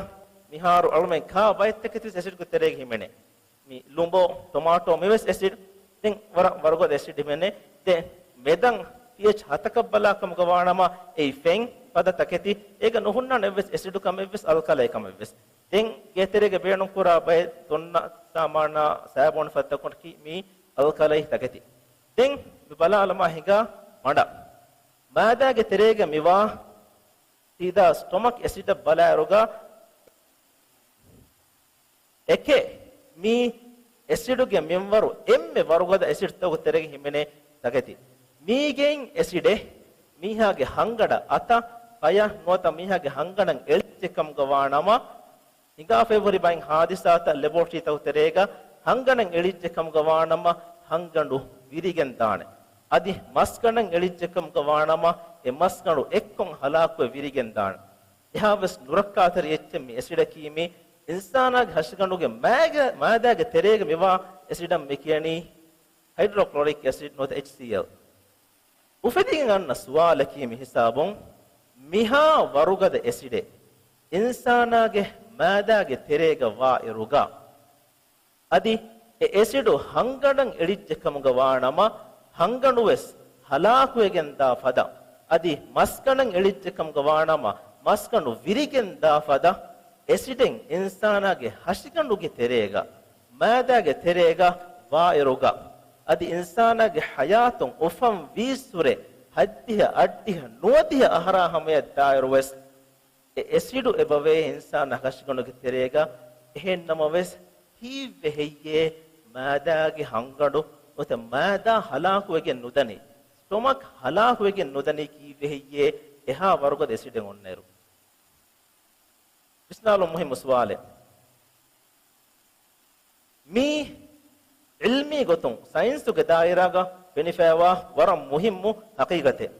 މިހާރު އަޅުމެން ކާ ބައެއްތަކެތި އެސިޑުގެ ތެރޭގަ ހިމެނޭ. މި ލުނބޯ، ޓޮމާޓޯ މިވެސް އެސިޑް. ދެން ވަރަށް ވަރުގަދަ އެސިޑް ހިމެނޭ. ދެ މެދަން ޕީއެޗް ހަތަކަށް ބަލާ ކަމުގަ ވާނަމަ އެއީ ފެން ފަދަ ތަކެތި. އޭގަ ނުހުންނާނެ އެއްވެސް އެސިޑު ކަމެއްވެސް އަލްކަލައި ކަމެއްވެސް. ދެން ގޭތެރޭގަ ބޭނުންކުރާ ބައެއް ދޮންނަ ސާމާނާ ސާބޯން ފަދަ ތަކުން ކީ މީ އަލްކަލައި ތަކެތި. ދެން މި ބަލާލަމާ ހިނގާ މަޑަށް. މައިދާގެ ތެރޭގަ މިވާ ސީދާ ސްޓޮމަކް އެސިޑަށް ބަލާއިރުގަ އެކެއް މީ އެސިޑުގެ މިންވަރު އެންމެ ވަރުގަދަ އެސިޑްތަކުގެ ތެރޭގަ ހިމެނޭ ތަކެތި. މީގެއިން އެސިޑެއް މީހާގެ ހަންގަނޑަށް އަތަށް ފަޔަށް ނުވަތަ މީހާގެ ހަންގަނޑަށް އެޅިއްޖެ ކަމުގަ ވާނަމަ، ހިނގާފައި ހުރި ބައެއް ހާދިސާތައް ލެބޯޓްރީތަކުގެ ތެރޭގަ ހަންގަނޑަށް އެޅިއްޖެ ކަމުގަ ވާނަމަ ހަންގަނޑު ވިރިގެން ދާނެ. އަދި މަސްގަނޑަށް އެޅިއްޖެ ކަމުގަ ވާނަމަ އެ މަސްގަނޑު އެއްކޮށް ހަލާކުވެ ވިރިގެން ދާނެ. އެހާވެސް ނުރައްކާތެރި އެއްޗެއް މި އެސިޑަކީ މި އިންސާނާގެ ހަށިގަނޑުގެ މައިގެ-، މައިދާގެ ތެރޭގަ މިވާ އެސިޑަށް މި ކިޔަނީ ހައިޑްރޯކްލޯރިކް އެސިޑް ނުވަތަ އެޗްސީއެލް. އުފެދިގެން އަންނަ ސުވާލަކީ މި ހިސާބުން މިހާ ވަރުގަދަ އެސިޑެއް އިންސާނާގެ މައިދާގެ ތެރޭގަ ވާއިރުގަ، އަދި އެ އެސިޑު ހަންގަނޑަށް އެޅިއްޖެ ކަމުގަ ވާނަމަ، ހަންގަނޑުވެސް ހަލާކުވެގެން ދާ ފަދަ، އަދި މަސްގަނޑަށް އެޅިއްޖެ ކަމުގަ ވާނަމަ، މަސްގަނޑު ވިރިގެން ދާ ފަދަ، އެސިޑެއް އިންސާނާގެ ހަށިގަނޑުގެ ތެރޭގަ، މައިދާގެ ތެރޭގަ ވާއިރުގަ، އަދި އިންސާނާގެ ހަޔާތުން އުފަން ވީއްސުރެ ހަތްދިހަ، އަށްޑިހަ، ނުވަދިހަ އަހަރާ ހަމަޔަށް ދާއިރުވެސް، އެ އެސިޑު އެބަވޭ އިންސާނާ ހަށިގަނޑުގެ ތެރޭގަ. އެހެން ނަމަވެސް، ކީއްވެ ހެއްޔޭ މައިދާގެ ހަންގަނޑު ނުވަތަ މައިދާ ހަލާކުވެގެން ނުދަނީ؟ ސްޓޮމަކް ހަލާކުވެގެން ނުދަނީ ކީއްވެ ހެއްޔޭ އެހާ ވަރުގަދަ އެސިޑެއް އޮންނައިރު؟ ވިސްނާލުން މުހިއްމު ސުވާލެއް. މީ އިލްމީ ގޮތުން ސައިންސުގެ ދާއިރާގަ ފެނިފައިވާ ވަރަށް މުހިއްމު ހަޤީގަތެއް.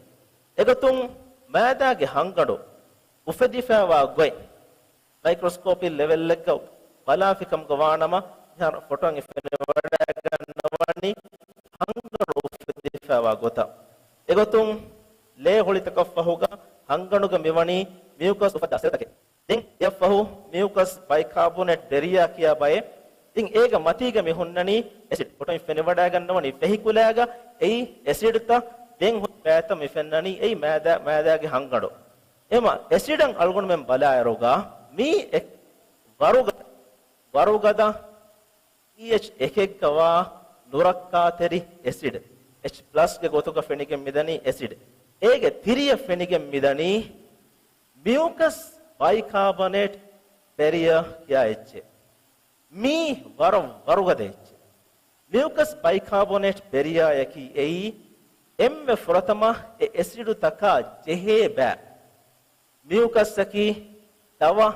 އެގޮތުން މައިދާގެ ހަންގަނޑު އުފެދިފައިވާ ގޮތް މައިކްރޮސްކޯޕިކް ލެވެލްއެއްގަ ބަލާފިކަމުގަ ވާނަމަ، މިހާރު ފޮޓޯއިން ފެނިވަޑައިގަންނަވަނީ ހަންގަނޑު އުފެދިފައިވާ ގޮތަށް. އެގޮތުން ލޭ ހޮޅިތަކަށްފަހުގަ ހަންގަނޑުގަ މިވަނީ މިއުކަސް އުފައްދާ ސެލްތަކެއް. ދެން އެއަށްފަހު މިއުކަސް ބައިކާބޮނޭޓް ބެރިއާ ކިޔާ ބައެއް. ދެން އޭގަ މަތީގަ މި ހުންނަނީ އެސިޑް. ފޮޓޯއިން ފެނިވަޑައިގަންނަވަނީ ފެހި ކުލައިގަ އެއީ އެސިޑްތައް. ދެން ހުރި ބައިތައް މި ފެންނަނީ އެއީ މައިދާ-، މައިދާގެ ހަންގަނޑު. އެމަ އެސިޑަށް އަޅުގަނޑުމެން ބަލާއިރުގަ މީ އެ-، ވަރުގަ-، ވަރުގަދަ ޕީއެޗް އެކެއްގަވާ ނުރައްކާތެރި އެސިޑް، އެޗް ޕްލަސްގެ ގޮތުގަ ފެނިގެން މިދަނީ އެސިޑް. އޭގެ ތިރިއަށް ފެނިގެން މިދަނީ މިއުކަސް ބައިކާބަނޭޓް ބެރިއާ ކިޔާ އެއްޗެއް. މީ ވަރަށް ވަރުގަދަ އެއްޗެއް. މިއުކަސް ބައިކާބޮނޭޓް ބެރިއާއަކީ އެއީ އެންމެ ފުރަތަމަ އެ އެސިޑުތަކާ ޖެހޭ ބައި. މިއުކަސްއަކީ ދަވަ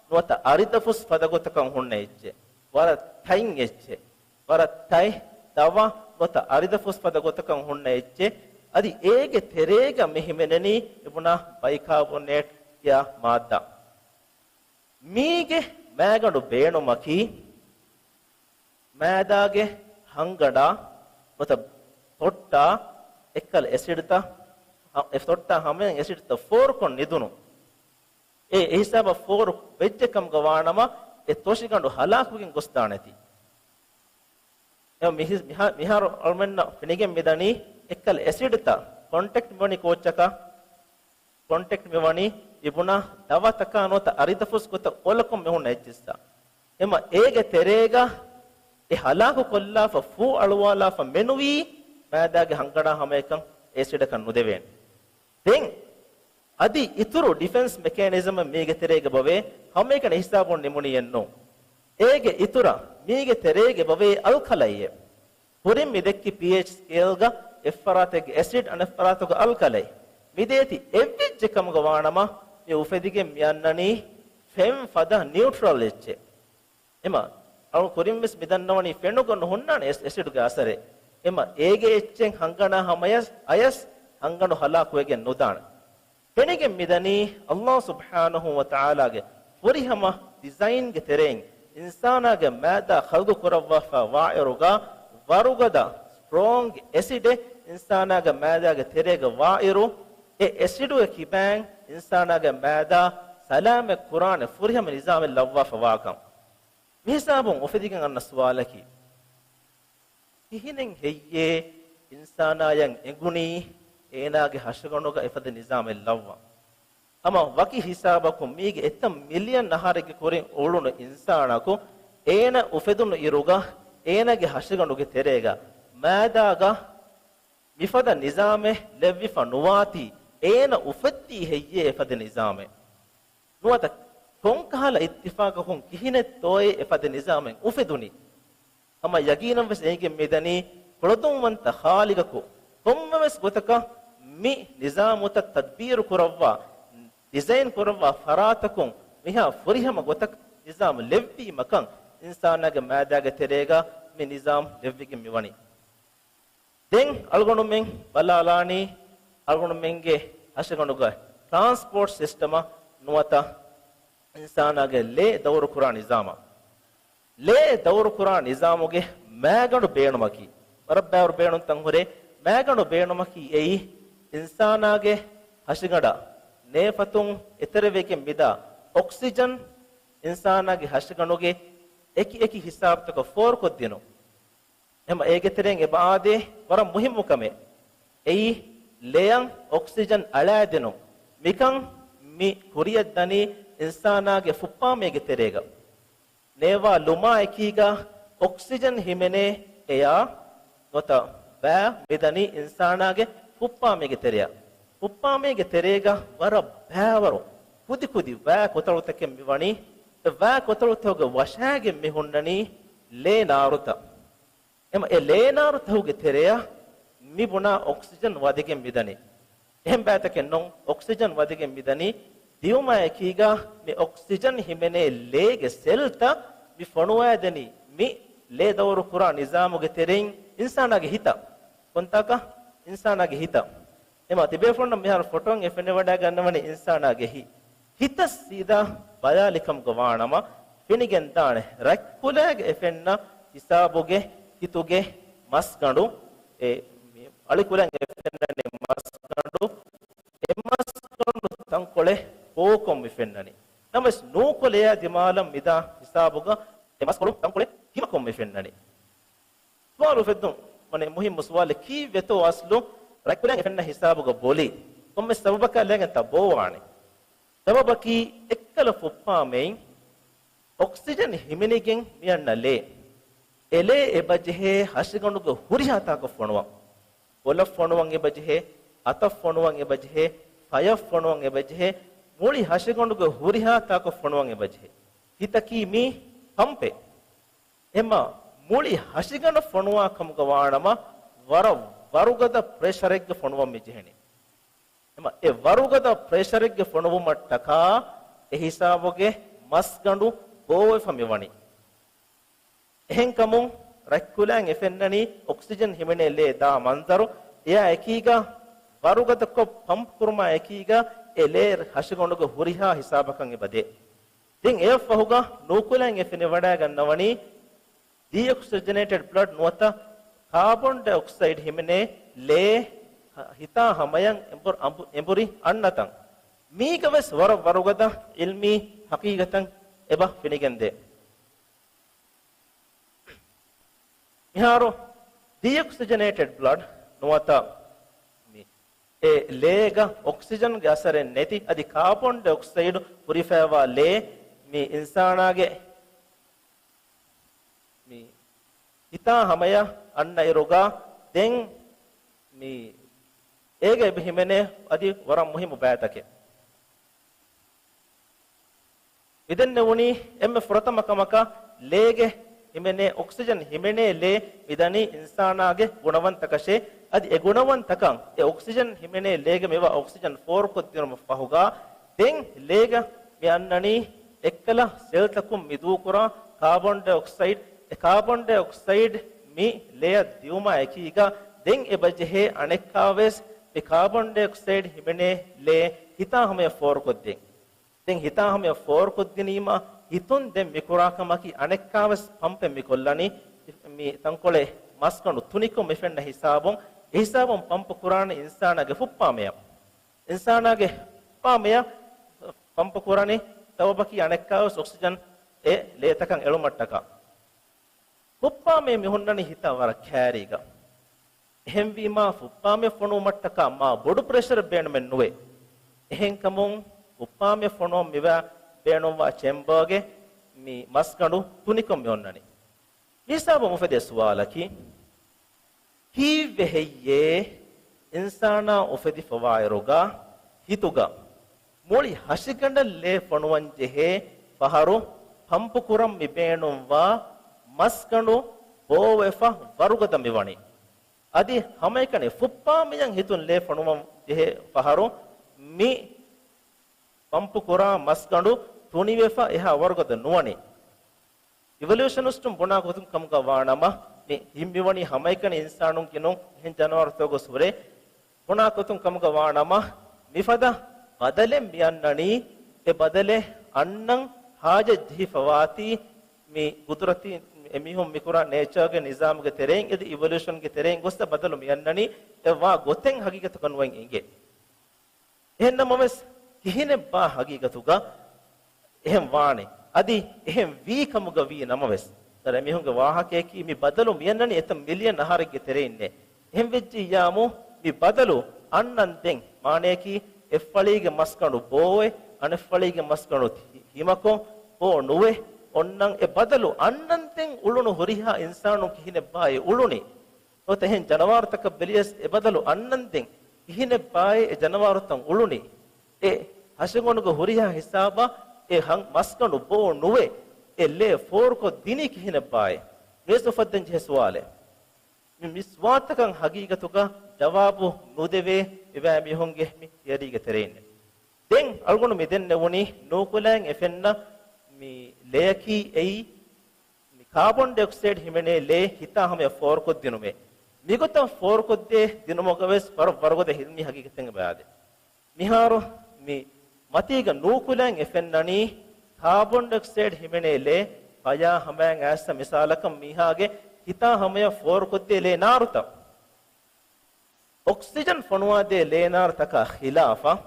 ނުވަތަ އަރިދަފުސް ފަދަ ގޮތަކަށް ހުންނަ އެއްޗެއް. ވަރަށް ތަތް އެއްޗެއް. ވަރަށް ތަތް ދަވަ ނުވަތަ އަރިދަފުސް ފަދަ ގޮތަކަށް ހުންނަ އެއްޗެއް. އަދި އޭގެ ތެރޭގަ މި ހިމެނެނީ އެ ބުނާ ބައިކާބޮނޭޓް ކިޔާ މާއްދާ. މީގެ މައިގަނޑު ބޭނުމަކީ، މައިދާގެ ހަންގަނޑާ ނުވަތަ ތޮއްޓާ އެއްކަލަ އެސިޑްތައް، އެ ތޮއްޓާ ހަމަޔަށް އެސިޑްތައް ފޯރުކޮށް ނިދުނު. އެ އެހިސާބަށް ފޯރު ވެއްޖެ ކަމުގަ ވާނަމަ، އެ ތޮށިގަނޑު ހަލާކުވެގެން ގޮސްދާނެތީ. އެ މިހި-، މިހާ-، މިހާރު އަޅުމެންނަށް ފެނިގެން މިދަނީ އެއްކަލަ އެސިޑްތައް ކޮންޓެކްޓް މިވަނީ ކޯއްޗަކަށް؟ ކޮންޓެކްޓް މިވަނީ މިބުނާ ދަވަތަކާ ނުވަތަ އަރިދަފުސް ގޮތަށް އޮލަކޮށް މިހުންނަ އެއްޗިއްސާ. އެމަ އޭގެ ތެރޭގަ އެ ހަލާކު ކޮށްލާފަ، ފޫ އަޅުވާލާފަ މެނުވީ މައިދާގެ ހަންގަނޑާ ހަމައެކަން އެސިޑަކަށް ނުދެވޭނެ. ދެން އަދި އިތުރު ޑިފެންސް މެކޭނިޒަމެއް މީގެ ތެރޭގަ ބޮވޭ، ހަމައެކަނި ހިސާބުން ނިމުނީއެއްނޫން. އޭގެ އިތުރަށް މީގެ ތެރޭގަ ބޮވޭ އަލްކަލައިއެއް. ކުރިން މި ދެއްކި ޕީއެޗް ސްކޭލްގަ އެއްފަރާތެއްގެ އެސިޑް އަނެއްފަރާތުގަ އަލްކަލައި. މިދޭތި އެއްވެއްޖެ ކަމުގަ ވާނަމަ، މި އުފެދިގެން މިއަންނަނީ ފެން ފަދަ ނިއުޓްރަލް އެއްޗެއް. އެމަ، އަޅު ކުރިންވެސް މިދަންނަވަނީ ފެނުގަ ނުހުންނާނެ އެސް-، އެސިޑުގެ އަސަރެއް. އެމަ، އޭގެ އެއްޗެއް ހަންގަނޑާ ހަމަޔަސް އަޔަސް ހަންގަނޑު ހަލާކުވެގެން ނުދާނެ. ފެނިގެން މިދަނީ ﷲ ސުބްޙާނަހޫ ވަތަޢާލާގެ ފުރިހަމަ ޑިޒައިންގެ ތެރެއިން އިންސާނާގެ މައިދާ ޚަލްގު ކުރައްވާފަ ވާއިރުގަ ވަރުގަދަ ސްޓްރޯންގް އެސިޑެއް އިންސާނާގެ މައިދާގެ ތެރޭގަ ވާއިރު، އެ އެސިޑުގެ ކިބައިން އިންސާނާގެ މައިދާ ސަލާމަތް ކުރާނެ ފުރިހަމަ ނިޒާމެއް ލައްވާފަ ވާކަން. މިހިސާބުން އުފެދިގެން އަންނަ ސުވާލަކީ، ކިހިނެއް ހެއްޔޭ އިންސާނާޔަށް އެނގުނީ އޭނާގެ ހަށިގަނޑުގަ އެފަދަ ނިޒާމެއް ލައްވަން؟ ހަމަ ވަކި ހިސާބަކުން މީގެ އެތައް މިލިއަން އަހަރެއްގެ ކުރިން އުޅުނު އިންސާނަކު އޭނަ އުފެދުނު އިރުގަ އޭނާގެ ހަށިގަނޑުގެ ތެރޭގަ މައިދާގަ މިފަދަ ނިޒާމެއް ލެއްވިފަ ނުވާތީ، އޭނަ އުފެއްދީ ހެއްޔޭ އެފަދަ ނިޒާމެއް؟ ނުވަތަ ކޮންކަހަލަ އިއްތިފާގަކުން ކިހިނެއްތޯއޭ އެފަދަ ނިޒާމެއް އުފެދުނީ؟ ހަމަ ޔަގީނަށްވެސް އެނގިގެން މިދަނީ، ކުޅަދުންވަންތަ ޚާލިގަކު ކޮންމެވެސް ގޮތަކަށް މި ނިޒާމުތައް ތަދްބީރު ކުރައްވާ، ޑިޒައިން ކުރައްވާ ފަރާތަކުން މިހާ ފުރިހަމަ ގޮތަކަށް ނިޒާމް ލެއްވީމަކަން އިންސާނާގެ މައިދާގެ ތެރޭގަ މި ނިޒާމް ލެއްވިގެން މިވަނީ. ދެން އަޅުގަނޑުމެން ބަލާލާނީ، އަޅުގަނޑުމެންގެ ހަށިގަނޑުގަ ޓްރާންސްޕޯޓް ސިސްޓަމަށް ނުވަތަ އިންސާނާގެ ލޭ ދައުރުކުރާ ނިޒާމަށް. ލޭ ދައުރުކުރާ ނިޒާމުގެ މައިގަނޑު ބޭނުމަކީ، ވަރަށް ބައިވަރު ބޭނުންތައް ހުރޭ މައިގަނޑު ބޭނުމަކީ އެއީ، އިންސާނާގެ ހަށިގަނޑަށް ނޭފަތުން އެތެރެވެގެން މިދާ އޮކްސިޖަން އިންސާނާގެ ހަށިގަނޑުގެ އެކި އެކި ހިސާބުތަކަށް ފޯރުކޮށްދިނުން. އެމަ އޭގެ ތެރެއިން އެބަ އާދޭ ވަރަށް މުހިއްމު ކަމެއް. އެއީ، ލެޔަށް އޮކްސިޖަން އަޅާދިނުން. މިކަން މި ކުރިއަށްދަނީ އިންސާނާގެ ފުއްޕާމޭގެ ތެރޭގަ. ނޭވާ ލުމާ އެކީގަ އޮކްސިޖަން ހިމެނޭ އެޔާ ނުވަތަ ވައި މިދަނީ އިންސާނާގެ ފުއްޕާމޭގެ ތެރެއަށް. ފުއްޕާމޭގެ ތެރޭގަ ވަރަށް ބައިވަރު ކުދިކުދި ވައި ކޮތަޅުތަކެއް މިވަނީ، އެ ވައި ކޮތަޅުތަކުގެ ވަށާގެން މި ހުންނަނީ ލޭ ނާރުތައް. އެމަ އެ ލޭ ނާރުތަކުގެ ތެރެއަށް މި ބުނާ އޮކްސިޖަން ވަދެގެން މިދަނީ. އެހެން ބައިތަކެއް ނޫން، އޮކްސިޖަން ވަދެގެން މިދަނީ. ދިއުމާއެކީގަ މި އޮކްސިޖަން ހިމެނޭ ލޭގެ ސެލްތައް މި ފޮނުވައިދެނީ މި ލޭ ދައުރު ކުރާ ނިޒާމުގެ ތެރެއިން އިންސާނާގެ ހިތަށް. ކޮންތާކަށް؟ އިންސާނާގެ ހިތަށް. އެމަ ތިބޭފުޅުންނަށް މިހާރު ފޮޓޯއިން އެ ފެނިވަޑައިގަންނަވަނީ އިންސާނާގެ ހި-، ހިތަށް ސީދާ ބަލާލިކަމުގަ ވާނަމަ، ފެނިގެންދާނެ ރަތްކުލައިގެ އެ ފެންނަ ހިސާބުގެ ހިތުގެ މަސްގަނޑު، އެ މި އަޅިކުލައިގެ އެ ފެންނަނީ މަސްގަނޑު، އެ މަސްގަނޑު ތަންކޮޅެއް ކޯކޮން މި ފެންނަނީ. ނަމަވެސް ނޫކުލެއާ ދިމާލަށް މިދާ ހިސާބުގަ އެ މަސްގަނޑު ތަންކޮޅެއް ހިމަކޮން މި ފެންނަނީ. ސުވާލު އުފެއްދުން ވަނީ މުހިއްމު ސުވާލެއް، ކީއްވެތޯ އަސްލު ރަތްކުލައިން އެ ފެންނަ ހިސާބުގަ ބޮލީ؟ ކޮންމެ ސަބަބަކާ ލައިގެންތާ ބޯވާނީ؟ ސަބަބަކީ އެއްކަލަ ފުއްޕާމެއިން އޮކްސިޖަން ހިމެނިގެން މިއަންނަ ލޭ. އެ ލޭ އެބަޖެހޭ ހަށިގަނޑުގެ ހުރިހާ ތާކަށް ފޮނުވަން. ބޮލަށް ފޮނުވަން އެބަޖެހޭ، އަތަށް ފޮނުވަން އެބަޖެހޭ، ފަޔަށް ފޮނުވަން އެބަޖެހޭ، މުޅި ހަށިގަނޑުގެ ހުރިހާ ތާކަށް ފޮނުވަން އެބަޖެހޭ. ހިތަކީ މީ ޕަމްޕެއް. އެމަ މުޅި ހަށިގަނޑަށް ފޮނުވާ ކަމުގަ ވާނަމަ، ވަރަށް ވަރުގަދަ ޕްރެޝަރެއްގެ ފޮނުވަން މި ޖެހެނީ. އެމަ އެ ވަރުގަދަ ޕްރެޝަރެއްގެ ފޮނުވުމަށްޓަކާ އެ ހިސާބުގެ މަސްގަނޑު ބޯވެފަ މިވަނީ. އެހެންކަމުން ރަތްކުލައިން އެ ފެންނަނީ އޮކްސިޖަން ހިމެނޭ ލޭ ދާ މަންޒަރު. އެއާ އެކީގަ ވަރުގަދަކޮށް ޕަމްޕް ކުރުމާ އެކީގަ އެ ލޭ ހަށިގަނޑުގަ ހުރިހާ ހިސާބަކަށް އެބަ ދޭ. ދެން އެއަށްފަހުގަ ނޫކުލައިން އެ ފެނިވަޑައިގަންނަވަނީ ޑީއޮކްސިޖަނޭޓެޑް ބްލަޑް ނުވަތަ ކާބޮން ޑައިއޮކްސައިޑް ހިމެނޭ ލޭ ހިތާ ހަމަޔަށް އެނބުރ-، އަނބު-، އެނބުރި އަންނަތަން. މީގަވެސް ވަރަށް ވަރުގަދަ އިލްމީ ހަޤީގަތަށް އެބަ ފެނިގެންދޭ. މިހާރު ޑީއޮކްސިޖަނޭޓެޑް ބްލަޑް ނުވަތަ މި އެ ލޭގަ އޮކްސިޖަންގެ އަސަރެއް ނެތި އަދި ކާބޮން ޑައިއޮކްސައިޑް ހުރިފައިވާ ލޭ މި އިންސާނާގެ މި ހިތާ ހަމަޔަށް އަންނަ އިރުގަ ދެން މި އޭގަ އެބަ ހިމެނޭ އަދި ވަރަށް މުހިއްމު ބައިތަކެއް. މިދެންނެވުނީ އެންމެ ފުރަތަމަ ކަމަކަށް ލޭގެ ހިމެނޭ އޮކްސިޖަން ހިމެނޭ ލޭ މިދަނީ އިންސާނާގެ ގުނަވަންތަކަށޭ. އަދި އެ ގުނަވަންތަކަން އެ އޮކްސިޖަން ހިމެނޭ ލޭގަ މިވާ އޮކްސިޖަން ފޯރުކޮށްދިނުމަށް ފަހުގަ ދެން ލޭގަ މި އަންނަނީ އެއްކަލަ ސެލްތަކުން މި ދޫކުރާ ކާބޮން ޑައިއޮކްސައިޑް. އެ ކާބޮން ޑައިއޮކްސައިޑް މި ލޭއަށް ދިއުމާ އެކީގަ ދެން އެބަޖެހޭ އަނެއްކާވެސް މި ކާބޮން ޑައިއޮކްސައިޑް ހިމެނޭ ލޭ ހިތާ ހަމަޔަށް ފޯރުކޮށްދޭން. ދެން ހިތާ ހަމަޔަށް ފޯރުކޮށްދިނީމަ ހިތުން ދެން މިކުރާ ކަމަކީ އަނެއްކާވެސް ޕަމްޕެއް މިކޮށްލަނީ މި ތަންކޮޅެއް މަސްގަނޑު ތުނިކޮށް މިފެންނަ ހިސާބުން. އެހިސާބުން ޕަމްޕު ކުރާނެ އިންސާނާގެ ފުއްޕާމެޔަށް. އިންސާނާގެ ފުއްޕާމެޔަށް ޕަމްޕު ކުރަނީ ސަބަބަކީ އަނެއްކާވެސް އޮކްސިޖަން އެ ލޭތަކަށް އެޅުމަށްޓަކާ. ފުއްޕާމެ މި ހުންނަނީ ހިތާ ވަރަށް ކައިރީގަ. އެހެންވީމާ ފުއްޕާމެ ފޮނުވުމަށްޓަކާ މާ ބޮޑު ޕްރެޝަރެއް ބޭނުމެއް ނުވޭ. އެހެންކަމުން ފުއްޕާމެ ފޮނުވަން މިވާ ބޭނުންވާ ޗެމްބާގެ މި މަސްގަނޑު ތުނިކޮށް މި އޮންނަނީ. މި ހިސާބުން އުފެދޭ ސުވާލަކީ، ކީއްވެ ހެއްޔޭ އިންސާނާ އުފެދިފަވާއިރުގަ ހިތުގަ މުޅި ހަށިގަނޑަށް ލޭ ފޮނުވަން ޖެހޭ ފަހަރު ޕަމްޕު ކުރަން މި ބޭނުންވާ މަސްގަނޑު ބޯވެފަ ވަރުގަދަ މިވަނީ؟ އަދި ހަމައެކަނި ފުއްޕާމެޔަށް ހިތުން ލޭ ފޮނުވަން ޖެހޭ ފަހަރު މި ޕަމްޕު ކުރާ މަސްގަނޑު ތުނިވެފަ އެހާ ވަރުގަދަ ނުވަނީ. އިވޮލޫޝަނިސްޓުން ބުނާ ގޮތުން ކަމުގަ ވާނަމަ، މި ހިތް މިވަނީ ހަމައެކަނި އިންސާނުންގެ ނޫން، އެހެން ޖަނަވާރުތަކުގަ ހުރޭ. ބުނާ ގޮތުން ކަމުގަ ވާނަމަ، މިފަދަ ބަދަލެއް މި އަންނަނީ، އެ ބަދަލެއް އަންނަން ހާޖަތް ޖެހިފަވާތީ، މި ގުދުރަތީ އެމީހުން މިކުރާ ނޭޗާގެ ނިޒާމުގެ ތެރެއިން އަދި އިވޮލޫޝަންގެ ތެރެއިން ގޮސް ބަދަލު މި އަންނަނީ، އެ ވާ ގޮތެއް ހަގީގަތަކަށް ނުވަން އިނގޭ. އެހެންނަމަވެސް، ކިހިނެއްބާ ހަގީގަތުގަ އެހެން ވާނެ؟ އަދި އެހެން ވީ ކަމުގަ ވީ ނަމަވެސް، ދަރަ އެމީހުންގެ ވާހަކަޔަކީ މި ބަދަލު މިއަންނަނީ އެތައް މިލިއަން އަހަރެއްގެ ތެރެއިންނޭ. އެހެން ވެއްޖިއްޔާމު، މި ބަދަލު އަންނަން ދެން، މާނަޔަކީ އެއްފަޅީގެ މަސްގަނޑު ބޯވެ، އަނެއްފަޅީގެ މަސްގަނޑު ހި-، ހިމަކޮށް، ބޯ ނުވެ، އޮންނަން އެ ބަދަލު އަންނަން ދެން އުޅުނު ހުރިހާ އިންސާނުން ކިހިނެއްބާއޭ އުޅުނީ؟ ނުވަތަ އެހެން ޖަނަވާރުތަކަށް ބެލިޔަސް އެ ބަދަލު އަންނަންދެން ކިހިނެއްބާއޭ އެ ޖަނަވާރުތައް އުޅުނީ؟ އެ ހަށިގަނޑުގަ ހުރިހާ ހިސާބަށް އެ ހަން މަސްގަނޑު ބޯ ނުވެ، އެ ލޭ ފޯރުކޮށް ދިނީ ކިހިނެއްބާއޭ؟ މިވެސް އުފައްދަން ޖެހޭ ސުވާލެއް. މި، މި ސުވާލުތަކަށް ހަގީގަތުގަ ޖަވާބު ނުދެވޭ އެބައިމީހުންގެ މި ތިއަރީގެ ތެރެއިން. ދެން އަޅުގަނޑު މި ދެންނެވުނީ ނޫކުލައިން އެ ފެންނަ މި ލެޔަކީ އެއީ މި ކާބޮން ޑައިއޮކްސައިޑް ހިމެނޭ ލޭ ހިތާ ހަމަޔަށް ފޯރުކޮށްދިނުމޭ. މިގޮތަށް ފޯރުކޮށްދޭ ދިނުމުގަވެސް ވަރަށް ވަރުގަދަ އިލްމީ ހަގީގަތެއް އެބައާދޭ. މިހާރު މި މަތީގަ ނޫކުލައިން އެ ފެންނަނީ ކާބޮން ޑައިއޮކްސައިޑް ހިމެނޭ ލޭ ފަޔާ ހަމަޔަށް އައިސް މިސާލަކަށް މީހާގެ ހިތާ ހަމަޔަށް ފޯރުކޮށްދޭ ލޭ ނާރުތައް. އޮކްސިޖަން ފޮނުވާދޭ ލޭ ނާރުތަކާ ޚިލާފަށް،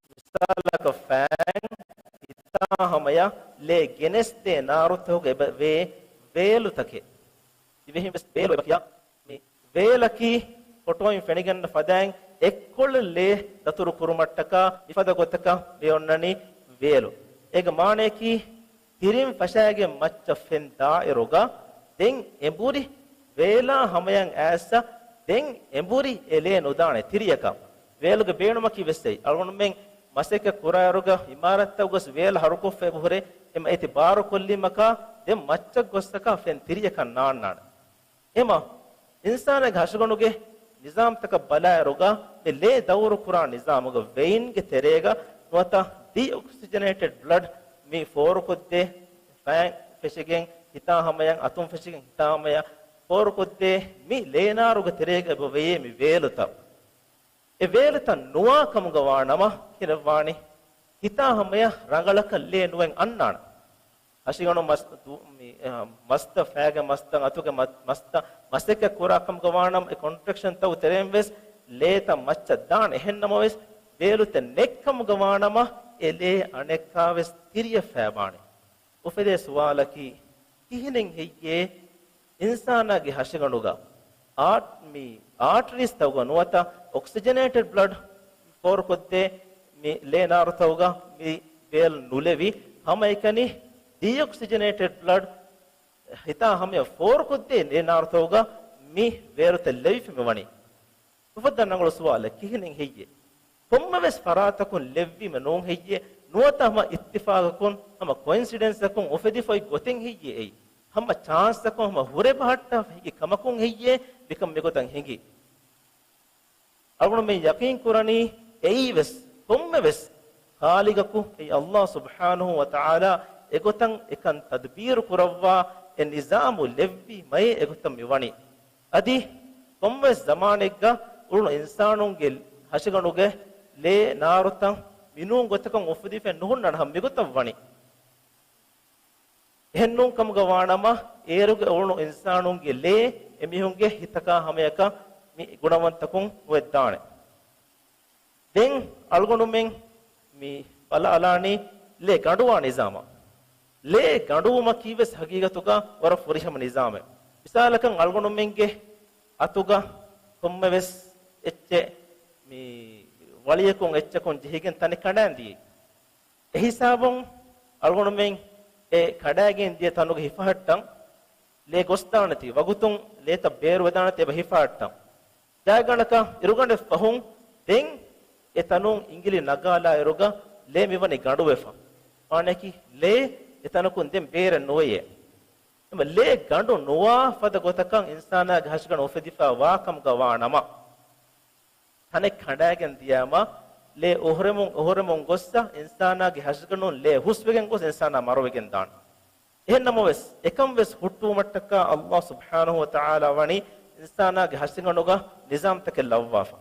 މިސާލަކަށް ފައިން ހިތާ ހަމަޔަށް ލޭ ގެނެސްދޭ ނާރުތަކުގަ އެބަ ވޭ ވޭލުތަކެއް. ދިވެހިން ވެސް ވޭލު އެބަ ކިޔާ. މި ވޭލަކީ ފޮޓޯއިން ފެނިގަންނަ ފަދައިން އެއްކޮޅެއް ލޭ ދަތުރު ކުރުމަށްޓަކާ މިފަދަ ގޮތަކަށް މި އޮންނަނީ ވޭލު. އޭގެ މާނަޔަކީ ތިރިން ފަށާގެން މައްޗަށް ފެން ދާއިރުގަ ދެން އެނބުރި ވޭލާ ހަމަޔަށް އައިސް ދެން އެނބުރި އެ ލޭ ނުދާނެ ތިރިއަކަށް. ވޭލުގެ ބޭނުމަކީ ވެސް އެއީ. އަޅުގަނޑުމެން މަސައްކަތް ކުރާއިރުގަ އިމާރާތްތަކުގަސް ވޭލު ހަރުކޮށްފަ އެބަހުރޭ، އެމަ އޭތި ބާރުކޮށްލީމަކާ ދެން މައްޗަށް ގޮއްސަކާ ފެން ތިރިއަކަށް ނާންނާނެ. އެމަ، އިންސާނާގެ ހަށިގަނޑުގެ ނިޒާމްތަކަށް ބަލާއިރުގަ، މި ލޭ ދައުރު ކުރާ ނިޒާމުގަ ވެއިންގެ ތެރޭގަ ނުވަތަ ޑީއޮކްސިޖަނޭޓެޑް ބްލަޑް މި ފޯރުކޮށްދޭ ފައިން ފެށިގެން ހިތާ ހަމަޔަށް، އަތުން ފެށިގެން ހިތާ ހަމަޔަށް ފޯރުކޮށްދޭ މި ލޭނާރުގެ ތެރޭގަ އެބަ ވެޔޭ މި ވޭލުތައް. އެ ވޭލުތައް ނުވާ ކަމުގަ ވާނަމަ ކިހިނެއްވާނީ؟ ހިތާ ހަމަޔަށް ރަނގަޅަކަށް ލޭ ނުވެން އަންނާނެ. ހަށިގަނޑު މަސް-، ދު-، މި، އަ، މަސްތައް، ފައިގެ މަސްތައް، އަތުގެ މަ-، މަސްތައް، މަސައްކަތް ކުރާ ކަމުގަ ވާނަމަ، އެ ކޮންޓްރެކްޝަންތައް ތެރެއިން ވެސް ލޭތައް މައްޗަށް ދާނެ. އެހެން ނަމަވެސް، ވޭލުތައް ނެތްކަމުގަ ވާނަމަ، އެ ލޭ އަނެއްކާވެސް ތިރިއަށް ފައިބާނެ. އުފެދޭ ސުވާލަކީ، ކިހިނެއް ހެއްޔޭ އިންސާނާގެ ހަށިގަނޑުގަ އާޓް، މި އާޓްރީސްތަކުގަ ނުވަތަ އޮކްސިޖަނޭޓެޑް ބްލަޑް ފޯރުކޮށްދޭ މި ލޭ ނާރުތަކުގަ މި ވޭލް ނުލެވި، ހަމައެކަނި ޑީއޮކްސިޖަނޭޓެޑް ބްލަޑް ހިތާ ހަމަޔަށް ފޯރުކޮށްދޭ ލޭ ނާރުތަކުގަ މި ވޭލުތައް ލެވިފަ މިވަނީ؟ އުފައްދަން ރަނގަޅު ސުވާލެއް، ކިހިނެއް ހެއްޔޭ؟ ކޮންމެވެސް ފަރާތަކުން ލެއްވީމަ ނޫން ހެއްޔޭ؟ ނުވަތަ ހަމަ އިއްތިފާގަކުން، ހަމަ ކޮއިންސިޑެންސަކުން އުފެދިފައި ގޮތެއް ހެއްޔޭ އެއީ؟ ހަމަ ޗާންސްއަކުން ހަމަ ހުރެ ބަހައްޓާފަ ހިނގި ކަމަކުން ހެއްޔޭ މިކަން މިގޮތަށް ހިނގީ؟ އަޅުގަނޑުމެން ޔަޤީން ކުރަނީ އެއީވެސް ކޮންމެވެސް ޚާލިޤަކު އެއީ ﷲ ސުބްޙާނަހޫ ވަތަޢާލާ އެގޮތަށް އެކަން ތަދްބީރު ކުރައްވާ އެ ނިޒާމު ލެއްވީމައޭ އެގޮތަށް މިވަނީ. އަދި ކޮންމެވެސް ޒަމާނެއްގަ އުޅުނު އިންސާނުންގެ ހަށިގަނޑުގެ ލޭ ނާރުތައް މިނޫން ގޮތަކަށް އުފެދިފައެއް ނުހުންނަން ހަމަ މިގޮތަށް ވަނީ. އެހެންނޫން ކަމުގަ ވާނަމަ، އޭރުގެ އުޅުނު އިންސާނުންގެ ލޭ އެމީހުންގެ ހިތަކާ ހަމަޔަކަށް މި ގުނަވަންތަކުން ނުވެއްދާނެ. ދެން އަޅުގަނޑުމެން މި ބަލާލާނީ ލޭ ގަނޑުވާ ނިޒާމަށް. ލޭ ގަނޑުވުމަކީ ވެސް ހަގީގަތުގަ ވަރަށް ފުރިހަމަ ނިޒާމެއް. މިސާލަކަށް އަޅުގަނޑުމެންގެ އަތުގަ ކޮންމެވެސް އެއްޗެއް މި ވަޅިއަކުން އެއްޗަކުން ޖެހިގެން ތަނެއް ކަނޑައިން ދިޔައީ. އެހިސާބުން އަޅުގަނޑުމެން އެ ކަނޑައިގެން ދިޔަ ތަނުގަ ހިފަހައްޓަން ލޭ ގޮސްދާނެތީ، ވަގުތުން ލޭތައް ބޭރުވެދާނެތީ އެބަ ހިފަހައްޓަން. ގާތްގަނޑަކަށް އިރުގަނޑެއް ފަހުން ދެން އެ ތަނުން އިނގިލި ނަގާލާއިރުގަ ލޭ މިވަނީ ގަނޑުވެފަ. މާނައަކީ ލޭ އެ ތަނަކުން ދެން ބޭރެއް ނުވެޔޭ. އެމަ ލޭ ގަނޑު ނުވާ ފަދަ ގޮތަކަށް އިންސާނާގެ ހަށިގަނޑު އުފެދިފަ ވާ ކަމުގަ ވާ ނަމަ، ތަނެއް ކަނޑައިގެން ދިޔައިމަ، ލޭ އޮހޮރެމުން އޮހޮރެމުން ގޮއްސަ، އިންސާނާގެ ހަށިގަނޑުން ލޭ ހުސްވެގެން ގޮސް އިންސާނާ މަރުވެގެން ދާނެ. އެހެން ނަމަވެސް، އެކަން ވެސް ހުއްޓުވުމަށްޓަކާ ﷲ ސުބްޙާނަހޫ ވަތަޢާލާ ވަނީ އިންސާނާގެ ހަށިގަނޑުގަ ނިޒާމްތަކެއް ލައްވާފަ.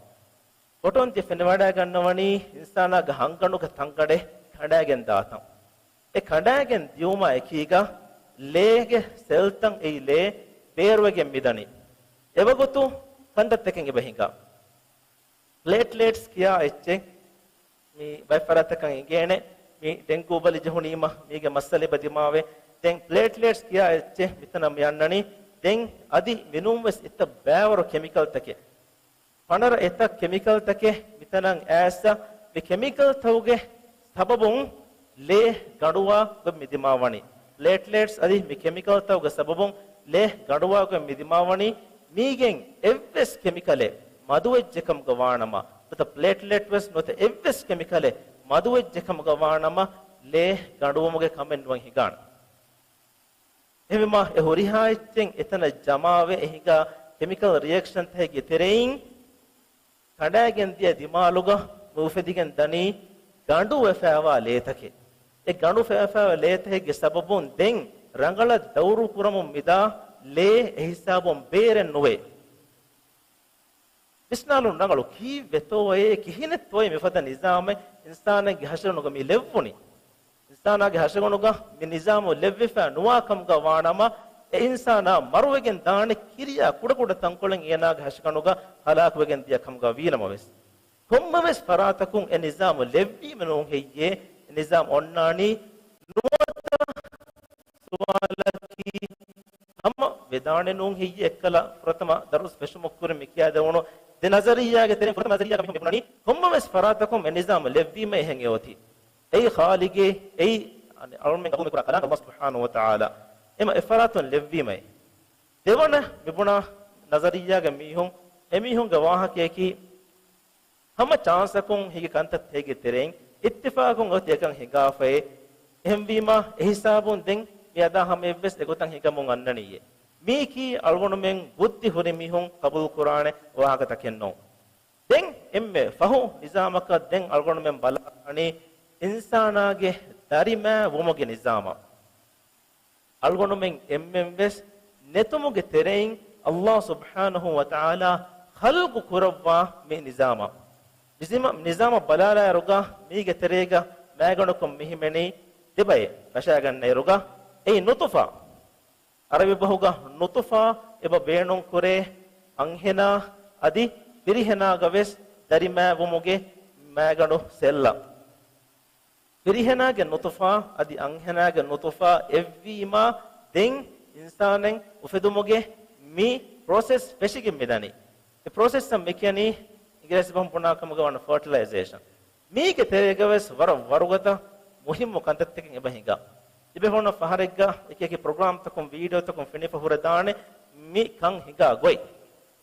ފޮޓޯން ތި ފެނިވަޑައިގަންނަވަނީ އިންސާނާގެ ހަންގަނޑުގެ ތަންގަނޑެއް ކަނޑައިގެން ދާތަން. އެ ކަނޑައިގެން ދިޔުމާ އެކީގަ ލޭގެ ސެލްތައް އެއީ ލޭ ބޭރުވެގެން މިދަނީ. އެވަގުތު ކަންތައްތަކެއް އެބަ ހިނގާ. ޕްލޭޓްލެޓްސް ކިޔާ އެއްޗެއް މި ބައެއް ފަރާތަކަށް އިނގޭނެ. މި ޑެންގޫ ބަލި ޖެހުނީމަ މީގެ މައްސަލަ އެބަ ދިމާވޭ. ދެން ޕްލޭޓްލެޓްސް ކިޔާ އެއްޗެއް މިތަނަށް މި އަންނަނީ. ދެން އަދި މިނޫން ވެސް އެތައް ބައިވަރު ކެމިކަލްތަކެއް، ފަނަރަ އެތައް ކެމިކަލްތަކެއް މިތަނަށް އައިސް، މި ކެމިކަލްތަކުގެ ސަބަބުން ލޭ ގަނޑުވާ ގޮތް މި ދިމާވަނީ. ޕްލޭޓްލެޓްސް އަދި މި ކެމިކަލްތަކުގެ ސަބަބުން ލޭ ގަނޑުވާ ގޮތް މި ދިމާވަނީ. މީގެން އެއްވެސް ކެމިކަލެއް މަދުވެއްޖެ ކަމުގަ ވާނަމަ، ނުވަތަ ޕްލޭޓްލެޓް ވެސް ނުވަތަ އެއްވެސް ކެމިކަލެއް މަދުވެއްޖެ ކަމުގަ ވާނަމަ، ލޭ ގަނޑުވުމުގެ ކަމެއް ނުވަން ހިނގާނެ. އެހެންވީމާ، އެ ހުރިހާ އެއްޗެއް އެތަނަށް ޖަމާވެ، އެ ހިނގާ ކެމިކަލް ރިއެކްޝަންތަކެއްގެ ތެރެއިން ކަނޑައިގެން ދިޔަ ދިމާލުގަ މި އުފެދިގެން ދަނީ ގަނޑު ވެފައިވާ ލޭތަކެއް. އެ ގަނޑު ވެފައިވާ ލޭތަކެއްގެ ސަބަބުން ދެން ރަނގަޅަށް ދައުރު ކުރަމުން މިދާ ލޭ އެހިސާބުން ބޭރެއް ނުވޭ. ވިސްނާލުން ރަނގަޅު، ކީއްވެތޯއޭ، ކިހިނެއްތޯއޭ މިފަދަ ނިޒާމެއް އިންސާނެއްގެ ހަށިގަނޑުގަ މި ލެއްވުނީ؟ އިންސާނާގެ ހަށިގަނޑުގަ މި ނިޒާމު ލެއްވިފަ ނުވާ ކަމުގަ ވާނަމަ، އެ އިންސާނާ މަރުވެގެން ދާނެ ކިރިޔާ ކުޑަކުޑަ ތަންކޮޅެއް އޭނާގެ ހަށިގަނޑުގަ ހަލާކުވެގެން ދިޔަ ކަމުގަ ވީނަމަވެސް، ކޮންމެވެސް ފަރާތަކުން އެ ނިޒާމު ލެއްވީމަ ނޫން ހެއްޔޭ؟ އެ ނިޒާމް އޮންނާނީ ނުވަތަ ސުވާލަކީ ހަމަ ވެދާނެ ނޫން ހެއްޔޭ؟ އެއްކަލަ ފުރަތަމަ ދަރުސް ފެށުމަށް ކުރިން މި ކިޔާދެވުނު ދެ ނަޒަރިއްޔާގެ ތެރެއިން ފުރަތަމަ ނަޒަރިއްޔާގަ މި ބުނަނީ ކޮންމެވެސް ފަރާތަކުން އެ ނިޒާމު ލެއްވީމަ އެހެން އެއޮތީ. އެއީ ޚާލިގޭ، އެއީ އަޅުމެން ގަބޫލު ކުރާ ކަލާމް ﷲ ސުބްޙާނަހޫ ވަތަޢާލާ. އެމަ އެ ފަރާތުން ލެއްވީމައޭ. ދެވަނަ މި ބުނާ ނަޒަރިއްޔާގެ މީހުން، އެމީހުންގެ ވާހަކަޔަކީ، ހަމަ ޗާންސަކުން ހިނގި ކަންތައްތަކެއްގެ ތެރެއިން އިއްތިފާގުން އޮތީ އެކަން ހިނގާފައޭ. އެހެންވީމާ، އެހިސާބުން ދެން މިއަދާ ހަމަޔަށްވެސް އެގޮތަށް ހިނގަމުން އަންނަނީއޭ. މީކީ އަޅުގަނޑުމެން ބުއްދި ހުރި މީހުން ޤަބޫލުކުރާނެ ވާހަކަތަކެއް ނޫން. ދެން އެންމެ ފަހު ނިޒާމަކަށް ދެން އަޅުގަނޑުމެން ބަލާނީ އިންސާނާގެ ދަރިމައި ވުމުގެ ނިޒާމަށް. އަޅުގަނޑުމެން އެންމެންވެސް ނެތުމުގެ ތެރެއިން ﷲ ސުބްޙާނަހޫ ވަތަޢާލާ ޚަލްޤު ކުރައްވާ މި ނިޒާމަށް. ނިޒީމަ-، ނިޒާމަށް ބަލާލާއިރުގަ މީގެ ތެރޭގަ މައިގަނޑަކުން މިހިމެނީ ދެބައެއް ފަށާގަންނައިރުގަ އެއީ ނުޠުފާ. ޢަރަބި ބަހުގަ ނުޠުފާ އެބަ ބޭނުންކުރޭ އަންހެނާ އަދި ފިރިހެނާގަވެސް ދަރިމައިވުމުގެ މައިގަނޑު ސެއްލަށް. ފިރިހެނާގެ ނުޠުފާ އަދި އަންހެނާގެ ނުޠުފާ އެއްވީމާ، ދެން އިންސާނެއް އުފެދުމުގެ މި ޕްރޮސެސް ފެށިގެން މިދަނީ. އެ ޕްރޮސެސްއަށް މި ކިޔަނީ އިނގިރޭސި ބަހުން ބުނާ ކަމުގަ ވާނެ ފަރޓިލައިޒޭޝަން. މީގެ ތެރޭގަވެސް ވަރަށް ވަރުގަދަ މުހިއްމު ކަންތައްތަކެއް އެބަ ހިނގާ. ތިބެ ހުންނަ ފަހަރެއްގަ އެކި އެކި ޕްރޮގްރާމްތަކުން، ވީޑިއޯތަކުން ފެނިފަ ހުރެދާނެ މި ކަން ހިނގާ ގޮތް.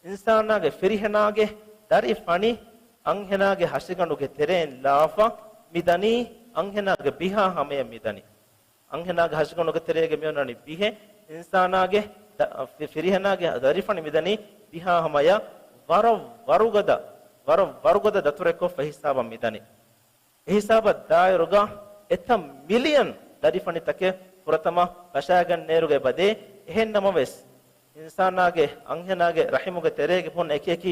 އިންސާނާގެ ފިރިހެނާގެ ދަރި ފަނި އަންހެނާގެ ހަށިގަނޑުގެ ތެރެއިން ލާފަ މިދަނީ، އަންހެނާގެ ބިހާ ހަމަޔަށް މިދަނީ. އަންހެނާގެ ހަށިގަނޑުގެ ތެރޭގަ މިއޮންނަނީ ބިހެއް، އިންސާނާގެ ދަ-، ފި-، ފިރިހެނާގެ ދަރިފަނި މިދަނީ ބިހާ ހަމަޔަށް. ވަރަށް ވަރުގަދަ، ވަރަށް ވަރުގަދަ ދަތުރެއްކޮށްފަ ހިސާބަށް މިދަނީ. އެހިސާބަށް ދާއިރުގަ އެތައް މިލިއަން ދަރިފަނިތަކެއް ފުރަތަމަ ފަށާގަންނައިރުގަ އެބަދޭ. އެހެންނަމަވެސް، އިންސާނާގެ އަންހެނާގެ ރަޙިމުގެ ތެރޭގަ ހުންނަ އެކި އެކި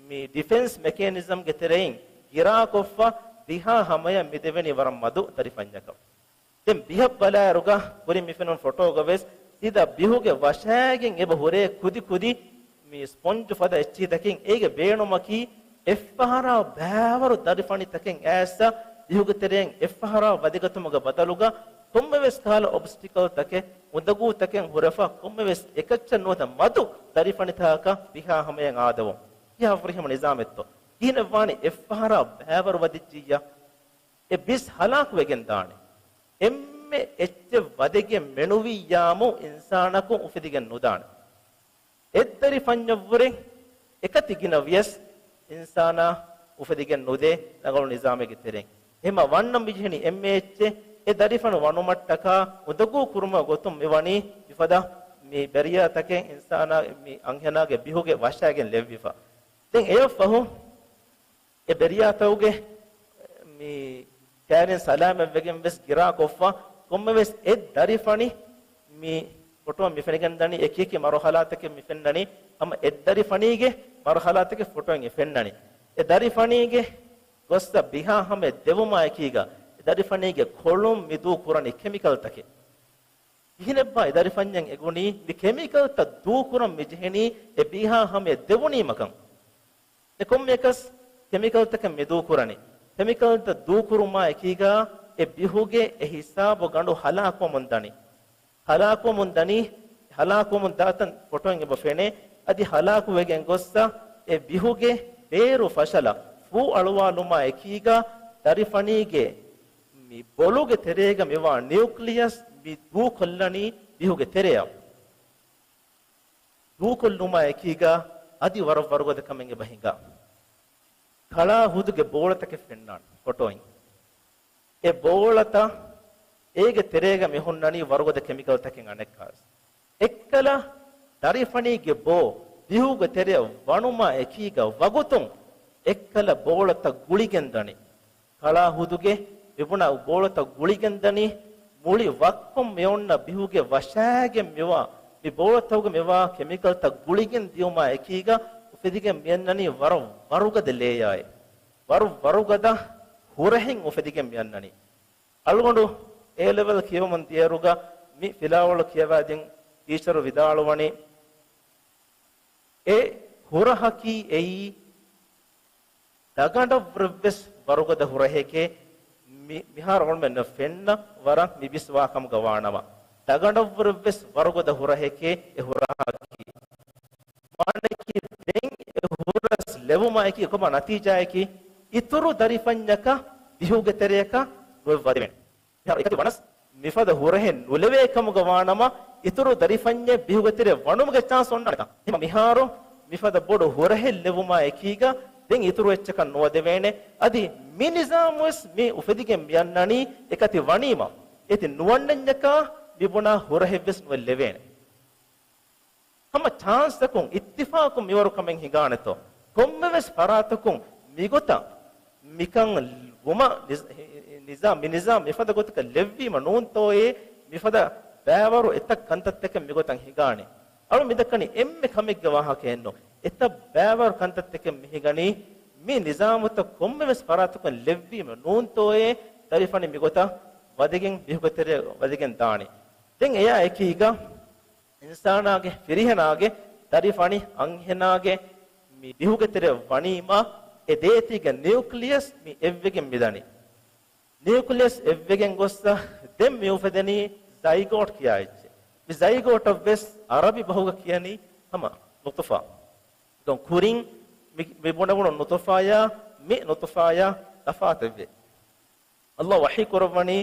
މި ޑިފެންސް މެކޭނިޒަމްގެ ތެރެއިން ގިރާކޮށްފަ ބިހާ ހަމަޔަށް މިދެވެނީ ވަރަށް މަދު ދަރިފަންޏަކަށް. ދެން ބިހަށް ބަލާއިރުގަ ކުރިން މި ފެނުނު ފޮޓޯގަވެސް ސީދާ ބިހުގެ ވަށާގެން އެބަ ހުރޭ ކުދި ކުދި މި ސްޕޮންޖު ފަދަ އެއްޗިހިތަކެއް. އޭގެ ބޭނުމަކީ އެއްފަހަރާ ބައިވަރު ދަރިފަނިތަކެއް އައިސް ބިހުގެ ތެރެއިން އެއްފަހަރާ ވަދެގަތުމުގެ ބަދަލުގަ ކޮންމެވެސް ކަހަލަ އޮބްސްޓިކަލްތަކެއް، އުނދަގޫތަކެއް ހުރެފަ ކޮންމެވެސް އެކައްޗެއް ނުވަތަ މަދު ދަރިފަނިތަކަކަށް ބިހާ ހަމަޔަށް އާދަވަން. ކިހާ ފުރިހަމަ ނިޒާމެއްތޯ؟ ކިހިނެއްވާނީ އެއްފަހަރާ ބައިވަރު ވަދެއްޖިއްޔާ؟ އެ ބިސް ހަލާކުވެގެން ދާނެ. އެންމެ އެއްޗެއް ވަދެގެން މެނުވިއްޔާމު އިންސާނަކު އުފެދިގެން ނުދާނެ. އެއްދަރިފަންޏަށްވުރެ އެކަތި ގިނަ ވިޔަސް އިންސާނާ އުފެދިގެން ނުދޭ ރަނގަޅު ނިޒާމެއްގެ ތެރެއިން. އެހެމަ ވަންނަން މިޖެހެނީ އެންމެ އެއްޗެއް އެ ދަރިފަނު ވަނުމަށްޓަކާ އުނދަގޫ ކުރުމުގެ ގޮތުން މިވަނީ މިފަދަ މި ބެރިޔާތަކެއް އިންސާނާ މި އަންހެނާގެ ބިހުގެ ވަށާގެން ލެއްވިފަ. ދެން އެޔަށްފަހު އެ ބެރިޔާތަކުގެ މި ކައިރިން ސަލާމަތްވެގެން ވެސް ގިރާކޮށްފަ، ކޮންމެވެސް އެއް ދަރިފަނި މި ފޮޓޯ މި ފެނިގެންދަނީ އެކި އެކި މަރުހަލާތަކެއް މި ފެންނަނީ. ހަމަ އެއް ދަރިފަނީގެ މަރުހަލާތަކެއް ފޮޓޯއިން އެ ފެންނަނީ. އެ ދަރިފަނީގެ ގޮއްސަ ބިހާ ހަމަ އެ ދެވުމާ އެކީގަ އެ ދަރިފަނީގެ ކޮޅުން މި ދޫ ކުރަނީ ކެމިކަލްތަކެއް. ކިހިނެއްބާ އެ ދަރިފަންޏަށް އެގުނީ މި ކެމިކަލްތައް ދޫކުރަން މި ޖެހެނީ އެ ބީހާ ހަމަޔަށް ދެވުނީމަކަން؟ އެ ކޮންމެއަކަސް ކެމިކަލްތަކެއް މި ދޫކުރަނީ. ކެމިކަލްތައް ދޫކުރުމާ އެކީގަ އެ ބިހުގެ އެ ހިސާބު ގަނޑު ހަލާކުވަމުން ދަނީ. ހަލާކުވަމުން ދަނީ، ހަލާކުވަމުން ދާތަން ފޮޓޯއިން އެބަ ފެނޭ. އަދި ހަލާކުވެގެން ގޮއްސަ އެ ބިހުގެ ބޭރު ފަށަލަ ފޫ އަޅުވާލުމާ އެކީގަ ދަރިފަނީގެ މި ބޮލުގެ ތެރޭގަ މިވާ ނިއުކްލިއަސް މި ދޫކޮށްލަނީ ބިހުގެ ތެރެއަށް. ދޫކޮށްލުމާ އެކީގަ އަދި ވަރަށް ވަރުގަދަ ކަމެއް އެބަ ހިނގާ. ކަޅާ ހުދުގެ ބޯޅަތަކެއް ފެންނާނެ ފޮޓޯއިން. އެ ބޯޅަތައް އޭގެ ތެރޭގަ މި ހުންނަނީ ވަރުގަދަ ކެމިކަލްތަކެއް އަނެއްކާވެސް. އެއްކަލަ ދަރިފަނީގެ ބޯ ބިހުގެ ތެރެއަށް ވަނުމާ އެކީގަ ވަގުތުން އެއްކަލަ ބޯޅަތައް ގުޅިގެން ދަނީ. ކަޅާ ހުދުގެ މިބުނާ ބޯޅަތައް ގުޅިގެންދަނީ، މުޅި ވައްކުން މިއޮންނަ ބިހުގެ ވަށާގެން މިވާ، މި ބޯޅަތަކުގަ މިވާ ކެމިކަލްތައް ގުޅިގެން ދިޔުމާ އެކީގަ އުފެދިގެން މިއަންނަނީ ވަރަށް ވަރުގަދަ ލޭޔާއެއް. ވަރަށް ވަރުގަދަ ހުރަހެއް އުފެދިގެން މިއަންނަނީ. އަޅުގަނޑު އޭ ލެވެލް ކިޔަވަމުން ދިޔައިރުގަ މި ފިލާވަޅު ކިޔަވާދިން ޓީޗަރު ވިދާޅުވަނީ، އެ ހުރަހަކީ އެއީ ދަގަނޑަށްވުރެވެސް ވަރުގަދަ ހުރަހެކޭ. މި-، މިހާރު އަޅުމެންނަށް ފެންނަ ވަރަށް މި ބިސްވާ ކަމުގަ ވާނަމަ، ދަގަނޑަށްވުރެވެސް ވަރުގަދަ ހުރަހެކޭ އެ ހުރަހަކީ. ވާނެކީ ދެން އެ ހުރަސް ލެވުމާއެކީ ކޮބާ ނަތީޖާއަކީ؟ އިތުރު ދަރިފަންޏަކަށް ބިހުގެ ތެރެއަކަށް ނުއެއްވަދެވޭނެ. މިހާރު އެކަތި ވަނަސް މިފަދަ ހުރަހެއް ނުލެވޭ ކަމުގަ ވާނަމަ، އިތުރު ދަރިފަންޏެއް ބިހުގެ ތެރެއަށް ވަނުމުގެ ޗާންސް އޮންނާނެތަ؟ ހަމަ މިހާރު މިފަދަ ބޮޑު ހުރަހެއް ލެވުމާ އެކީގަ ދެން އިތުރު އެއްޗަކަށް ނުވަދެވޭނެ. އަދި މި ނިޒާމުވެސް މި އުފެދިގެން މިއަންނަނީ އެކަތި ވަނީމަ. އެތި ނުވަންނަންޏަކާ މިބުނާ ހުރަހެއްވެސް ނުވެ ލެވޭނެ. ހަމަ ޗާންސްތަކުން އިއްތިފާޤުން މިވަރު ކަމެއް ހިނގާނެތޯ؟ ކޮންމެވެސް ފަރާތަކުން މިގޮތަށް މިކަން ވުމަށް ނިޒ-، ނިޒާ-، މި ނިޒާމް މިފަދަ ގޮތަކަށް ލެއްވީމަ ނޫންތޯއޭ؟ މިފަދަ ބައިވަރު އެތައް ކަންތައްތަކެއް މިގޮތަށް ހިނގާނެ. އަޅު މިދައްކަނީ އެންމެ ކަމެއްގެ ވާހަކައެއްނު. އެތައް ބައިވަރު ކަންތައްތަކެއް މިހިނގަނީ މި ނިޒާމުތައް ކޮންމެވެސް ފަރާތަކުން ލެއްވީމަ ނޫންތޯއޭ؟ ދަރިފަނި މިގޮތަށް ވަދެގެން މީހުގެ ތެރެއަށް ވަދެގެން ދާނީ. ދެން އެޔާ އެކީގަ އިންސާނާގެ ފިރިހެނާގެ ދަރިފަނި އަންހެނާގެ މި ބިހުގެ ތެރެއަށް ވަނީމާ، އެ ދޭތީގެ ނިއުކްލިއަސް މި އެއްވެގެން މިދަނީ. ނިއުކްލިއަސް އެއްވެގެން ގޮއްސަ ދެން މި އުފެދެނީ ޒައިގޯޓް ކިޔާ އެއްޗެއް. މި ޒައިގޯޓަށް ވެސް އަރަބި ބަހުގަ ކިޔަނީ ހަމަ ނުތުފާ. ކުރިން މި، މި ބުނެވުނު ނުތުފާޔާ މި ނުތުފާޔާ ތަފާތެއްވޭ. ﷲ ވަޙީ ކުރައްވަނީ،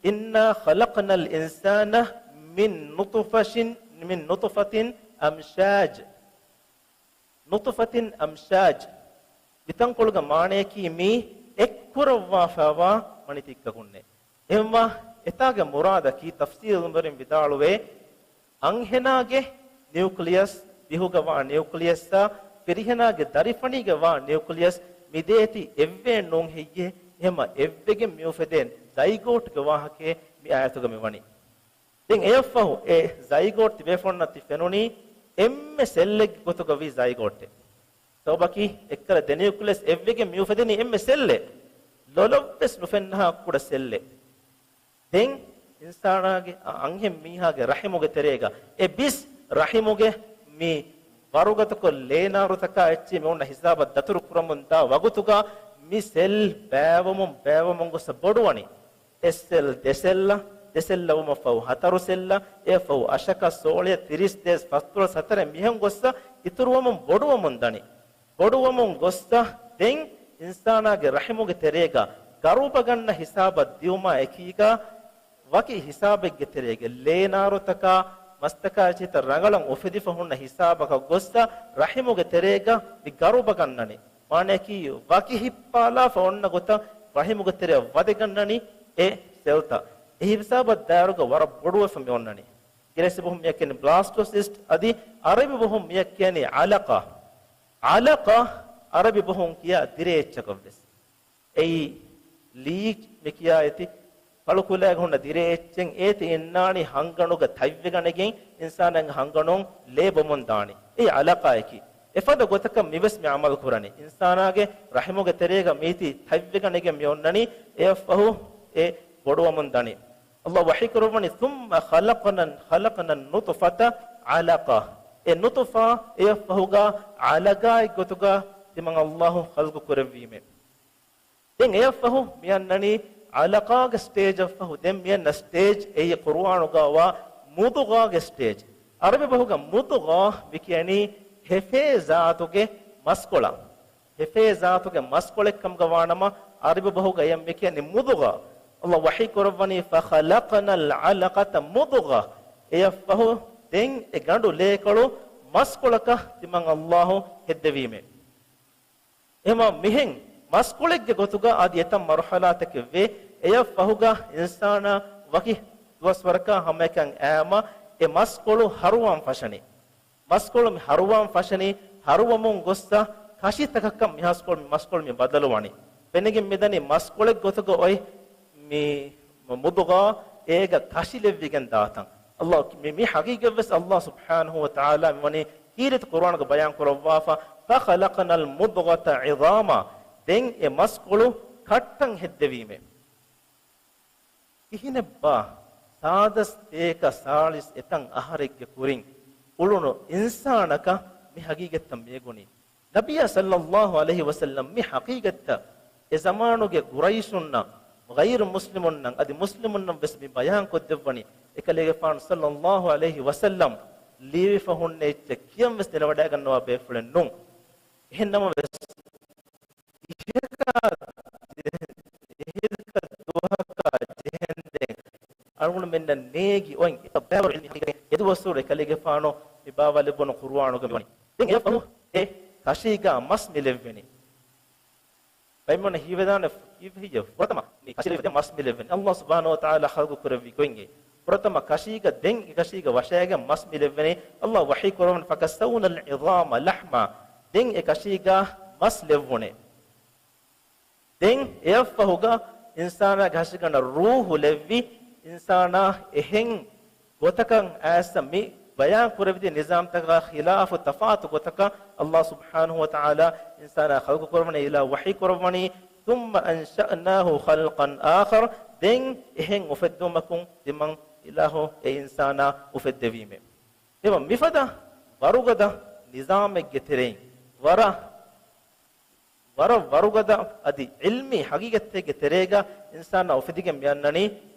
"إنا خلقنا الإنسان من نطفة، من نطفة أمشاج." ނުތުފަތިން އަމްޝާޖް. މިތަންކޮޅުގެ މާނަޔަކީ މީ އެއްކުރައްވާފައިވާ މަނިތިއްކަކުންނޭ. އެހެންވާ އެތާގެ މުރާދަކީ ތަފްސީލުވެރިން ވިދާޅުވޭ، އަންހެނާގެ ނިއުކްލިއަސް، ބިހުގަވާ ނިއުކްލިއަސްއާ ފިރިހެނާގެ ދަރިފަނީގަ ވާ ނިއުކްލިއަސް މިދޭތި އެއްވެއެއް ނޫން ހެއްޔޭ؟ އެހެމަ އެއްވެގެން މިއުފެދޭ ޒައިގޯޓްގެ ވާހަކައެއް މި އާޔަތުގަ މިވަނީ. ދެން އެއަށްފަހު އެ ޒައިގޯޓް ތިބޭފުޅުންނަށް ތި ފެނުނީ އެންމެ ސެއްލެއްގެ ގޮތުގަ ވީ ޒައިގޯޓެއް. ސަބަބަކީ އެއްކަލަ ދެ ނިއުކްލިއަސް އެއްވެގެން މިއުފެދެނީ އެންމެ ސެއްލެއް. ލޮލަށްވެސް ނުފެންނަހާ ކުޑަ ސެއްލެއް. ދެން އިންސާނާގެ އަ-، އަންހެން މީހާގެ ރަޙިމުގެ ތެރޭގަ އެ ބިސް ރަޙިމުގެ މި ވަރުގަދަކޮށް ލޭނާރުތަކާ އެއްޗެއް މި އޮންނަ ހިސާބަށް ދަތުރު ކުރަމުން ދާ ވަގުތުގަ މި ސެލް ބައިވަމުން ބައިވަމުން ގޮސް ބޮޑުވަނީ. އެއް ސެލް ދެ ސެލްއަށް، ދެ ސެލްއަށް ވުމަށްފަހު ހަތަރު ސެލްއަށް، އެއަށްފަހު އަށަކަށް، ސޯޅަޔަށް، ތިރީސް، ދޭއް، ފަސްދޮޅަސް، ހަތަރެއް މިހެން ގޮއްސަ އިތުރުވަމުން ބޮޑުވަމުން ދަނީ. ބޮޑުވަމުން ގޮއްސަ ދެން އިންސާނާގެ ރަޙިމުގެ ތެރޭގަ ގަރުބަ ގަންނަ ހިސާބަށް ދިއުމާ އެކީގަ ވަކި ހިސާބެއްގެ ތެރޭގަ ލޭނާރުތަކާ މަސްތަކާ އެއްޗިތައް ރަނގަޅަށް އުފެދިފަ ހުންނަ ހިސާބަކަށް ގޮއްސަ ރަޙިމުގެ ތެރޭގަ މި ގަރުބަ ގަންނަނީ. މާނަޔަކީ ވަކި ހިއްޕާލާފަ އޮންނަ ގޮތަށް ރަޙިމުގެ ތެރެއަށް ވަދެގަންނަނީ އެ ސެލްތައް. އެ ހިސާބަށް ދާއިރުގަ ވަރަށް ބޮޑުވެފަ މި އޮންނަނީ. އިނގިރޭސި ބަހުން މިއަށް ކިޔަނީ ބްލާސްޓޯސިސްޓް އަދި އަރަބި ބަހުން މިއަށް ކިޔަނީ އަލަޤާ. އަލަޤާ އަރަބި ބަހުން ކިޔާ ދިރޭ އެއްޗަކަށްވެސް. އެއީ ލީޗް މި ކިޔާ އެތި ފަޅުކުލައިގަ ހުންނަ ދިރޭ އެއްޗެއް އޭތި އިންނާނީ ހަންގަނޑުގަ ތަތްވެގަނެގެން އިންސާނާގެ ހަންގަނޑުން ލޭ ބޮމުން ދާނީ. އެއީ އަލަޤާއަކީ. އެފަދަ ގޮތަކަށް މިވެސް މި އަމަލު ކުރަނީ. އިންސާނާގެ ރަޙިމުގެ ތެރޭގަ މީތި ތަތްވެގަނެގެން މި އޮންނަނީ އެއަށްފަހު އެ ބޮޑުވަމުން ދަނީ. ﷲ ވަޙީ ކުރައްވަނީ، "ثم خلقنا، خلقنا النطفة علقة." އެ ނުތުފާ އެއަށްފަހުގަ އަލަޤާއެއް ގޮތުގަ ތިމަން ﷲ ޚަލްޤު ކުރެއްވީމޭ. ދެން އެއަށްފަހު މިއަންނަނީ އަލަޤާގެ ސްޓޭޖަށްފަހު ދެން މިއަންނަ ސްޓޭޖް އެއީ ޤުރުއާނުގަވާ މުޟުޣާގެ ސްޓޭޖް. އަރަބި ބަހުގަ މުޟުޣާ މިކިޔަނީ ހެފޭ ޒާތުގެ މަސްކޮޅަށް. ހެފޭ ޒާތުގެ މަސްކޮޅެއްކަމުގަ ވާނަމަ، އަރަބި ބަހުގަ އެޔަށް މިކިޔަނީ މުޟުޣާ. ﷲ ވަޙީ ކުރައްވަނީ، "فخلقنا العلقة مضغة." އެއަށްފަހު ދެން އެ ގަނޑު ލޭކޮޅު މަސްކޮޅަކަށް ތިމަން ﷲ ހެއްދެވީމޭ. އެހެމަ މިހެން މަސްކޮޅެއްގެ ގޮތުގަ އަދި އެތައް މަރުޙަލާތަކެއް ވޭ. އެއަށްފަހުގަ އިންސާނާ ވަކި ދުވަސްވަރަކާ ހަމައެކަން އައިމަ އެ މަސްކޮޅު ހަރުވާން ފަށަނީ. މަސްކޮޅު މި ހަރުވާން ފަށަނީ، ހަރުވަމުން ގޮއްސަ ކަށިތަކަކަށް މި މަސްކޮޅު، މި މަސްކޮޅު މި ބަދަލުވަނީ. ފެނިގެން މިދަނީ މަސްކޮޅެއް ގޮތުގަ އޮތް މި މުޟުޣާ އޭގަ ކަށި ލެއްވިގެން ދާތަން. ﷲ މި، މި ޙަޤީޤަތްވެސް ﷲ ސުބްޙާނަހޫ ވަތަޢާލާ މިވަނީ ކީރިތި ޤުރުއާނުގަ ބަޔާން ކުރައްވާފަ، "فخلقنا المضغة عظاما." ދެން އެ މަސްކޮޅު ކައްޓަން ހެއްދެވީމޭ. ކިހިނެއްބާ ސާދަސް ތޭކަ ސާޅީސް އެތަން އަހަރެއްގެ ކުރިން އުޅުނު އިންސާނަކަށް މި ޙަޤީޤަތްތައް މިއެގުނީ؟ ނަބިއްޔާ ޞައްލައްލާހު ޢަލައިހި ވަސައްލަމް މި ޙަޤީޤަތްތައް އެ ޒަމާނުގެ ޤުރައިޝުންނަށް، ޣައިރު މުސްލިމުންނަށް އަދި މުސްލިމުންނަށް ވެސް މި ބަޔާން ކޮށްދެއްވަނީ. އެކަލޭގެފާނު ޞައްލައްލާހު ޢަލައިހި ވަސައްލަމް ލިޔެވިފަ ހުންނަ އެއްޗެއް ކިޔަން ވެސް ދެނެވަޑައިގަންނަވާ ބޭފުޅެއް ނޫން. އެހެން ނަމަވެސް، އިހަކާ، އިހަކަ ދުވަހަކާ ޖެހެންދެން އަޅުގަނޑުމެންނަށް ނޭގި އޮތް އެތައް ބައިވަރު ޢިލްމީ ޙަޤީޤަތް އެ ދުވަސްވަރު އެކަލޭގެފާނު މި ބާވާލެއްވުނު ޤުރުއާނުގަ މިވަނީ. ދެން އެއަށްފަހު އެ ކަށީގަ މަސް މި ލެއްވެނީ. ބައެއް މީހުންނަށް ހީވެދާނެ ކީއްވެ ހެއްޔޭ ފުރަތަމަ މި ކަށި ލެއްވި މަސް މި ލެއްވެނީ. ﷲ ސުބްޙާނަހޫ ވަތަޢާލާ ޚަލްޤު ކުރެއްވި ގޮތް އެއީ. ފުރަތަމަ ކަށީގަ ދެން އެ ކަށީގަ ވަށައިގެން މަސް މި ލެއްވެނީ. ﷲ ވަޙީ ކުރައްވަނީ، فكسونا العظام لحما، ދެން އެ ކަށީގަ މަސް ލެއްވުނޭ. ދެން އެއަށްފަހުގަ އިންސާނާގެ ހަށިގަނޑަށް ރޫޙު ލެއްވި، އިންސާނާ އެހެން ގޮތަކަށް އައިސް މި ބަޔާން ކުރެވިދިޔަ ނިޒާމްތަކާ ޚިލާފު ތަފާތު ގޮތަކަށް ﷲ ސުބްޙާނަހޫ ވަތަޢާލާ އިންސާނާ ޚަލްޤު ކުރައްވަނީ. އިލާހު ވަޙީ ކުރައްވަނީ، ثم أنشأناه خلقا آخر، ދެން އެހެން އުފެއްދުމަކުން ތިމަން އިލާހު އެ އިންސާނާ އުފެއްދެވީމޭ. އެވަ މިފަދަ ވަރުގަދަ ނިޒާމެއްގެ ތެރެއިން ވަރަށް ވަރަށް ވަރުގަދަ އަދި ޢިލްމީ ހަގީގަތެއްގެ ތެރޭގަ އިންސާނާ އުފެދިގެން މިއަންނަނީ.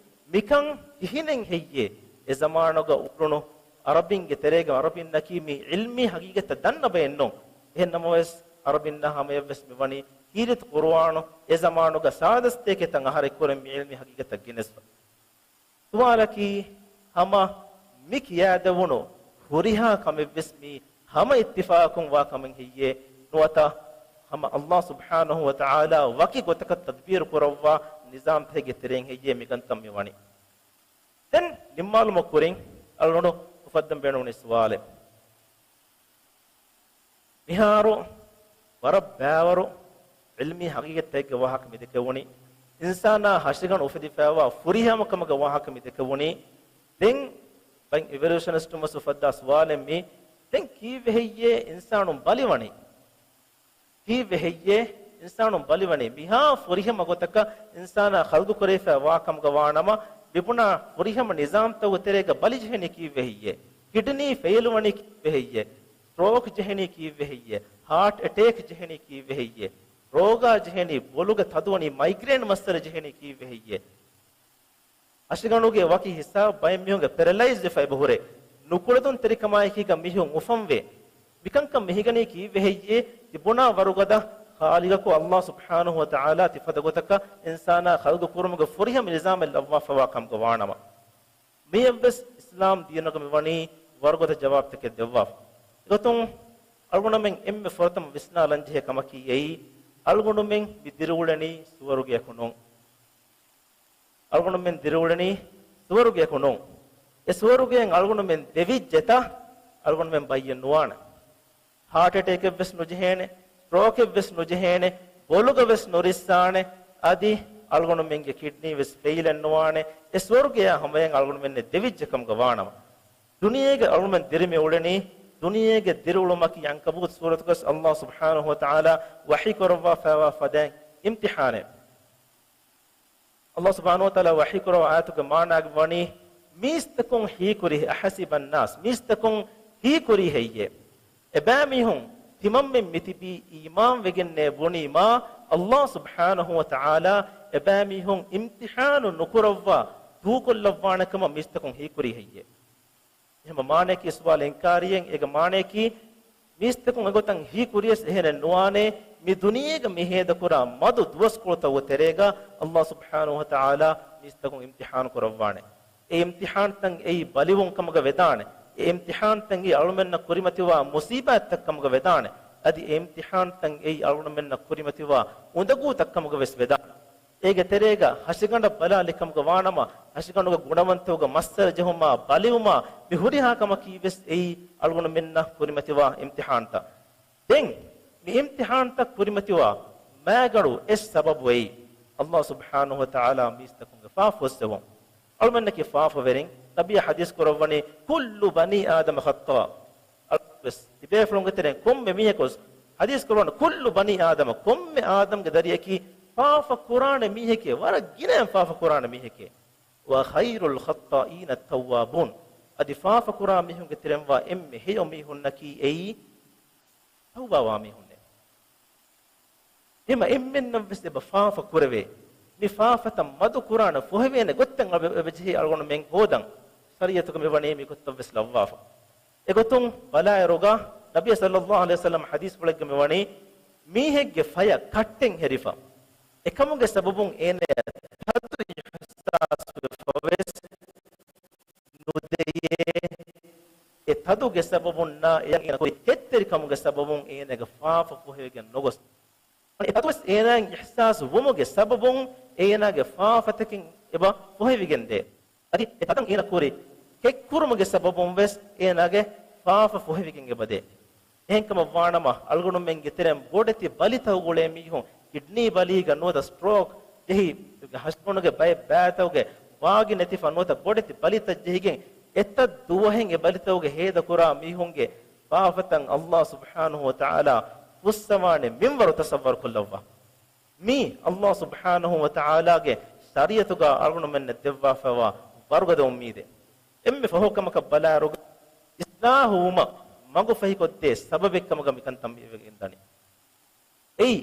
މިކަން ކިހިނެއް ހެއްޔޭ؟ އެ ޒަމާނުގަ އުޅުނު ޢަރަބިންގެ ތެރޭގަ ޢަރަބިންނަކީ މި ޢިލްމީ ހަގީގަތްތައް ދަންނަ ބައެއް ނޫން. އެހެން ނަމަވެސް، ޢަރަބިންނާ ހަމަޔަށްވެސް މި ވަނީ ކީރިތި ޤުރުއާނު، އެ ޒަމާނުގަ ސާދަސްތޭކެތައް އަހަރެއް ކުރެން މި ޢިލްމީ ހަގީގަތްތައް ގެނެސްފަ. ސުވާލަކީ، ހަމަ މި ކިޔާދެވުނު ހުރިހާ ކަމެއްވެސް މީ ހަމަ އިއްތިފާޤުން ވާ ކަމެއް ހެއްޔޭ؟ ނުވަތަ ހަމަ ﷲ ސުބްޙާނަހޫ ވަތަޢާލާ ވަކި ގޮތަކަށް ތަދްބީރު ކުރައްވާ ނިޒާމްތަކެއްގެ ތެރެއިން ހެއްޔޭ މިކަންތައް މި ވަނީ؟ ދެން ނިންމާލުމަށް ކުރިން އަޅުގަނޑު އުފައްދަން ބޭނުންވަނީ ސުވާލެއް. މިހާރު ވަރަށް ބައިވަރު ޢިލްމީ ހަގީގަތްތަކެއްގެ ވާހަކަ މި ދެކެވުނީ. އިންސާނާ ހަށިގަނޑު އުފެދިފައިވާ ފުރިހަމަ ކަމުގެ ވާހަކަ މި ދެކެވުނީ. ދެން ބައި އިވެލޫޝަނިސްޓުން ވެސް އުފައްދާ ސުވާލެއް މީ. ދެން ކީއްވެ ހެއްޔޭ އިންސާނުން ބަލިވަނީ؟ ކީއްވެ ހެއްޔޭ އިންސާނުން ބަލިވަނީ؟ މިހާ ފުރިހަމަ ގޮތަކަށް އިންސާނާ ޚަލްޤު ކުރެވިފައި ވާ ކަމުގަ ވާނަމަ، މިބުނާ ފުރިހަމަ ނިޒާމްތަކުގެ ތެރޭގަ ބަލި ޖެހެނީ ކީއްވެ ހެއްޔޭ؟ ކިޑްނީ ފެއިލް ވަނީ ކީއްވެ ހެއްޔޭ؟ ސްޓްރޯކް ޖެހެނީ ކީއްވެ ހެއްޔޭ؟ ހާޓް އެޓޭކް ޖެހެނީ ކީއްވެ ހެއްޔޭ؟ ރޯގާ ޖެހެނީ، ބޮލުގަ ތަދުވަނީ، މައިގްރޭން މައްސަލަ ޖެހެނީ ކީއްވެ ހެއްޔޭ؟ ހަށިގަނޑުގެ ވަކި ހިއްސާ ބައެއް މީހުންގެ ޕެރަލައިޒް ވެފަ އެބަހުރޭ. ނުކުޅެދުންތެރިކަމާއެކީގަ މީހުން އުފަންވޭ. މިކަންކަން މިހިގަނީ ކީއްވެ ހެއްޔޭ؟ ތިބުނާ ވަރުގަދަ ޚާލިޤަކު ﷲ ސުބްޙާނަހޫ ވަތަޢާލާ ތިފަދަ ގޮތަކަށް އިންސާނާ ޚަލްޤު ކުރުމުގެ ފުރިހަމަ ނިޒާމެއް ލައްވާފަވާ ކަމުގަ ވާނަމަ. މިއެއްވެސް އިސްލާމް ދީނުގަ މިވަނީ ވަރުގަދަ ޖަވާބުތަކެއް ދެއްވާފަ. އެގޮތުން އަޅުގަނޑުމެން އެންމެ ފުރަތަމަ ވިސްނާލަންޖެހޭ ކަމަކީ އެއީ، އަޅުގަނޑުމެން މި ދިރިއުޅެނީ ސުވަރުގެއަކު ނޫން. އަޅުގަނޑުމެން ދިރިއުޅެނީ ސުވަރުގެއަކު ނޫން. އެ ސުވަރުގެއަށް އަޅުގަނޑުމެން ދެވިއްޖެތަ؟ އަޅުގަނޑުމެން ބައްޔެއް ނުވާނެ. ހާޓް އެޓޭކެއްވެސް ނުޖެހޭނެ، ސްޓްރޯކެއްވެސް ނުޖެހޭނެ، ބޮލުގަވެސް ނުރިއްސާނެ، އަދި އަޅުގަނޑުމެންގެ ކިޑްނީވެސް ފެއިލެއް ނުވާނެ، އެ ސުވަރުގެއާ ހަމަޔަށް އަޅުގަނޑުމެންނެއް ދެވިއްޖެ ކަމުގަ ވާނަމަ. ދުނިޔޭގަ އަޅުގަނޑުމެން ދިރިމި އުޅެނީ، ދުނިޔޭގެ ދިރިއުޅުމަކީ އަންކަބޫތު ސޫރަތުގަސް ﷲ ސުބްޙާނަހޫ ވަތަޢާލާ ވަޙީ ކުރައްވާފައިވާ ފަދައިން އިމްތިޙާނެއް. ﷲ ސުބްޙާނަހޫ ވަތަޢާލާ ވަޙީ ކުރައްވާ އާޔަތުގެ މާނާގަ ވަނީ، މީސްތަކުން ހީކުރި، أحسب الناس، މީސްތަކުން ހީކުރީ ހެއްޔޭ؟ އެބައިމީހުން ތިމަންމެން މިތިބީ އީމާންވެގެންނޭ ބުނީމާ، ﷲ ސުބްޙާނަހޫ ވަތަޢާލާ އެބައިމީހުން އިމްތިޙާނު ނުކުރައްވާ ދޫކޮށްލައްވާނެ ކަމަށް މީސްތަކުން ހީކުރީ ހެއްޔޭ؟ އެހެން މާނަޔަކީ ސުވާލު އިންކާރީއެއް. އޭގެ މާނަޔަކީ، މީސްތަކުން އެގޮތަށް ހީކުރިޔަސް އެހެނެއް ނުވާނެ، މި ދުނިޔޭގަ މި ހޭދަކުރާ މަދު ދުވަސްކޮޅުތަކުގެ ތެރޭގަ ﷲ ސުބްޙާނަހޫ ވަތަޢާލާ މީސްތަކުން އިމްތިޙާނު ކުރައްވާނެ. އެ އިމްތިޙާންތައް އެއީ ބަލިވުން ކަމުގަ ވެދާނެ. އެ އިމްތިޙާންތައް އެއީ އަޅުމެންނަށް ކުރިމަތިވާ މުސީބާތްތައް ކަމުގަ ވެދާނެ. އަދި އެ އިމްތިޙާންތައް އެއީ އަޅުމެންނަށް ކުރިމަތިވާ އުނދަގޫތައް ކަމުގަ ވެސް ވެދާނެ. އޭގެ ތެރޭގަ ހަށިގަނޑަށް ބަލާލި ކަމުގަ ވާނަމަ، ހަށިގަނޑުގެ ގުނަވަންތަކުގެ މައްސަލަ ޖެހުމާ، ބަލިވުމާ، މި ހުރިހާ ކަމަކީ ވެސް އެއީ އަޅުގަނޑުމެންނަށް ކުރިމަތިވާ އިމްތިޙާންތައް. ދެން މި އިމްތިޙާންތައް ކުރިމަތިވާ މާގަނޑު އެއް ސަބަބު އެއީ، ﷲ ސުބްޙާނަހޫ ވަތަޢާލާ މީސްތަކުންގެ ފާފަ ފުއްސެވުން. އަޅުމެންނަކީ ފާފަވެރިން. ނަބިއްޔާ ޙަދީޘް ކުރައްވަނީ، كل بني آدم خطاء. އަޅުވެސް ތިބޭފުޅުންގެ ތެރެއިން ކޮންމެ މީހަކުވެސް، ޙަދީޘް ކުރައްވަނީ، كل بني آدم، ކޮންމެ އާދަމްގެ ދަރިއަކީ ފާފަ ކުރާނެ މީހެކޭ، ވަރަށް ގިނައިން ފާފަ ކުރާނެ މީހެކޭ. وخير الخطائين التوابون. އަދި ފާފަ ކުރާ މީހުންގެ ތެރެއިންވާ އެންމެ ހެޔޮ މީހުންނަކީ އެއީ ތައުބާވާ މީހުންނޭ. އެހެންމަ އެންމެންނަށްވެސް އެބަ ފާފަ ކުރެވޭ. މި ފާފަތައް މަދު ކުރާނެ ފޮހެވޭނެ ގޮތްތައް އެބަ، އެބަ ޖެހޭ އަޅުގަނޑުމެން ހޯދަން. ޝަރީޢަތުގަ މިވަނީ މި ގޮތަށްވެސް ލައްވާފަ. އެގޮތުން ބަލާއިރުގަ ނަބިއްޔާ ޞައްލައްލާހު ޢަލައިހި ވަސައްލަމަ ޙަދީޘްފުޅެއްގަ މިވަނީ، މީހެއްގެ ފަޔަށް ކައްޓެއް ހެރިފަ. އެކަމުގެ ސަބަބުން އޭނަޔަށް ތަދު އިޙްސާސްވެފަވެސް ނުދެޔޭ. އެ ތަދުގެ ސަބަބުންނާ އެޔަށް އޭނަ ކުރި ކެތްތެރިކަމުގެ ސަބަބުން އޭނަގެ ފާފަ ފޮހެވިގެން ނުގޮސް. އެ ތަދުވެސް އޭނާއަށް އިޙްސާސް ވުމުގެ ސަބަބުން އޭނާގެ ފާފަތަކެއް އެބަ ފޮހެވިގެންދޭ. އަދި އެ ތަދަށް އޭނަ ކުރި ކެތްކުރުމުގެ ސަބަބުން ވެސް އޭނާގެ ފާފަ ފޮހެވިގެން އެބަދޭ. އެހެންކަމަށް ވާނަމަ، އަޅުގަނޑުމެންގެ ތެރެއިން ބޮޑެތި ބަލިތަކުގަ އުޅޭ މީހުން، ކިޑްނީ ބަލީގަ ނުވަތަ ސްޓްރޯކް ޖެހި، ހަށިގަނޑުގެ ބައެއް ބައިތަކުގެ ވާގި ނެތިފަ ނުވަތަ ބޮޑެތި ބަލިތައް ޖެހިގެން، އެތައް ދުވަހެއް އެ ބަލިތަކުގެ ހޭދަ ކުރާ މީހުންގެ ފާފަތައް އައްލާހު ސުބްޙާނަހު ވަތަޢާލާ ފުއްސަވާނެ މިންވަރު ތަޞައްވަރު ކޮށްލައްވާ. މީ އައްލާހު ސުބްޙާނަހު ވަތަޢާލާގެ ޝަރީޢަތުގަ އަޅުގަނޑުމެންނަށް ދެއްވާފައިވާ ވަރުގަދަ އުއްމީދެއް. އެންމެ ފަހު ކަމަކަށް ބަލާއިރުގަ، އިޞްލާޙު ވުމަށް މަގުފަހިކޮށްދޭ ސަބަބެއް ކަމުގަ މިކަންތައް މިވެގެންދަނީ. އެއީ،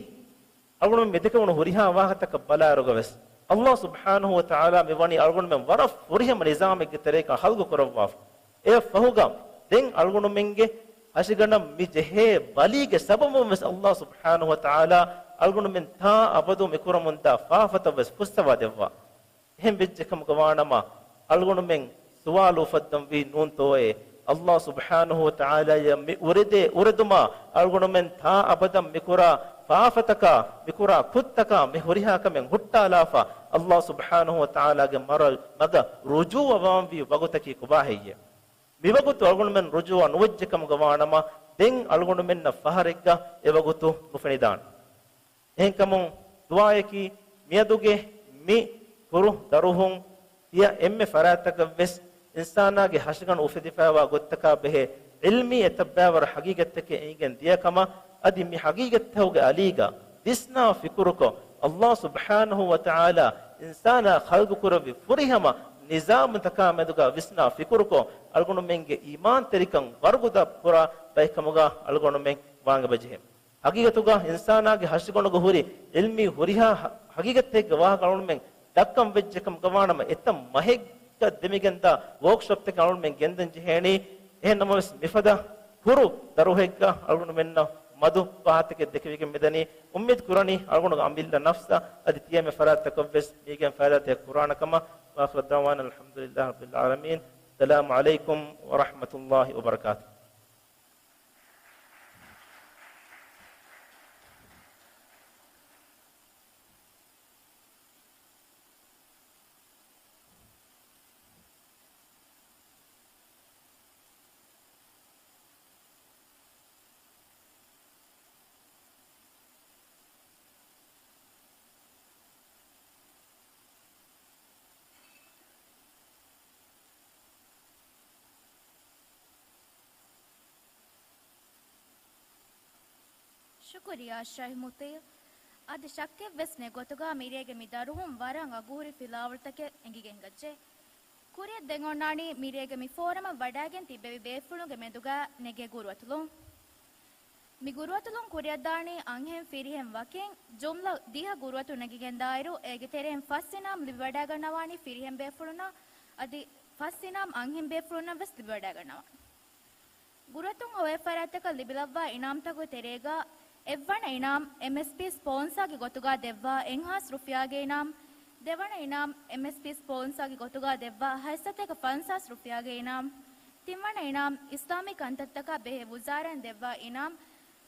އަޅުގަނޑުމެން މިދެކެވުނު ހުރިހާ ވާހަކަތަކަށް ބަލާއިރުގަ ވެސް، އައްލާހު ސުބްޙާނަހު ވަތަޢާލާ މިވަނީ އަޅުގަނޑުމެން ވަރަށް ފުރިހަމަ ނިޒާމެއްގެ ތެރޭގަ ޚަލްގު ކުރައްވާފަ. އެއަށް ފަހުގަ، ދެން އަޅުގަނޑުމެންގެ ހަށިގަނޑަށް މި ޖެހޭ ބަލީގެ ސަބަބުން ވެސް އައްލާހު ސުބްޙާނަހު ވަތަޢާލާ އަޅުގަނޑުމެން ތާ އަބަދު މިކުރަމުންދާ ފާފަތައް ވެސް ފުއްސަވާ ދެއްވާ. އެހެން ވެއްޖެ ކަމުގަ ވާނަމަ، އަޅުގަނޑުމެން ސުވާލު އުފައްދަންވީ ނޫންތޯއޭ؟ އައްލާހު ސުބްޙާނަހު ވަތަޢާލާއަށް މި އުރެދޭ އުރެދުމާ އަޅުގަނޑުމެން ތާ އަބަދަށް މިކުރާ ފާފަތަކާ، މިކުރާ ކުށްތަކާ މި ހުރިހާ ކަމެއް ހުއްޓާލާފަ، އައްލާހު ސުބްޙާނަހު ވަތަޢާލާގެ މަރަ-، މަގަށް ރުޖޫޢަވާންވީ ވަގުތަކީ ކޮބާހެއްޔޭ؟ މިވަގުތު އަޅުގަނޑުމެން ރުޖޫޢަ ނުވެއްޖެ ކަމުގަ ވާނަމަ، ދެން އަޅުގަނޑުމެންނަށް ފަހަރެއްގަ އެވަގުތު ނުފެނިދާނެ. އެހެންކަމުން ދުޢާއަކީ، މިއަދުގެ މި ކުރު ދަރުހުން ތިޔަ އެންމެ ފަރާތްތަކަށް ވެސް އިންސާނާގެ ހަށިގަނޑު އުފެދިފައިވާ ގޮތްތަކާ ބެހޭ ޢިލްމީ އެތައްބައިވަރު ހަގީގަތްތަކެއް އެނގިގެން ދިޔަ ކަމަށް، އަދި މި ހަގީގަތްތަކުގެ އަލީގަ ވިސްނާ ފިކުރުކޮށް، އައްލާހު ސުބްޙާނަހު ވަތަޢާލާ އިންސާނާ ޚަލްގު ކުރެއްވި ފުރިހަމަ ނިޒާމުތަކާ މެދުގަ ވިސްނާ ފިކުރުކޮށް، އަޅުގަނޑުމެންގެ އީމާންތެރިކަން ވަރުގަދަ ކުރާ ބައެއް ކަމުގަ އަޅުގަނޑުމެން ވާން އެބަޖެހޭ. ހަގީގަތުގަ އިންސާނާގެ ހަށިގަނޑުގަ ހުރި ޢިލްމީ ހުރިހާ ހަ-، ހަގީގަތެއްގެ ވާހަކަ އަޅުގަނޑުމެން ދައްކަން ވެއްޖެ ކަމުގަ ވާނަމަ، އެތައް މަހެއްގަ ދެމިގެންދާ ވޯކްޝޮޕްތަކެއް އަޅުގަނޑުމެން ގެންދަން ޖެހޭނީ. އެހެން ނަމަވެސް، މިފަދަ ކުރު ދަރުހެއްގަ އަޅުގަނޑުމެންނަށް މަދު ވާހަކަތަކެއް ދެކެވިގެން މިދަނީ. އުއްމީދު ކުރަނީ އަޅުގަނޑުގެ އަމިއްލަ ނަފްސަށް އަދި ތިޔަ އެންމެ ފަރާތްތަކަށް ވެސް މީގެން ފައިދާތަކެއް ކުރާނެ ކަމަށް. وآخر دعوانا الحمد لله رب العالمين. السلام عليكم ورحمة الله وبركاته. ޝުކުރިއްޔާ ޝައިޚް މުތީޢު. އަދި ޝައްކެއްވެސް ނެތް ގޮތުގަ މިރޭގެ މި ދަރުހުން ވަރަށް އަގުހުރި ފިލާވަޅުތަކެއް އެނގިގެން ގައްޖެ. ކުރިއަށް ދެން އޮންނާނީ މިރޭގެ މި ފޯރަމަށް ވަޑައިގެން ތިއްބެވި ބޭފުޅުންގެ މެދުގަ ނެގޭ ގުރުއަތުލުން. މި ގުރުއަތުލުން ކުރިއަށްދާނީ އަންހެން ފިރިހެން ވަކިން ޖުމްލަ ދިހަ ގުރުއަތު ނެގިގެންދާއިރު، އޭގެ ތެރެއިން ފަސް އިނާމް ލިބިވަޑައިގަންނަވާނީ ފިރިހެން ބޭފުޅުންނަށް، އަދި ފަސް އިނާމް އަންހެން ބޭފުޅުންނަށް ވެސް ލިބިވަޑައިގަންނަވާނެ. ގުރުއަތުން އޮވޭ ފަރާތްތަކަށް ލިބިލައްވާ އިނާމްތަކުގެ ތެރޭގަ، އެއްވަނަ އިނާމް އެމްއެސްޕީ ސްޕޯންސާގެ ގޮތުގަ ދެއްވާ އެއްހާސް ރުފިޔާގެ އިނާމް، ދެވަނަ އިނާމް އެމްއެސްޕީ ސްޕޯންސާގެ ގޮތުގަ ދެއްވާ ހަތްސަތޭކަ ފަންސާސް ރުފިޔާގެ އިނާމް، ތިންވަނަ އިނާމް އިސްލާމީ ކަންތައްތަކާ ބެހޭ ވުޒާރާއިން ދެއްވާ އިނާމް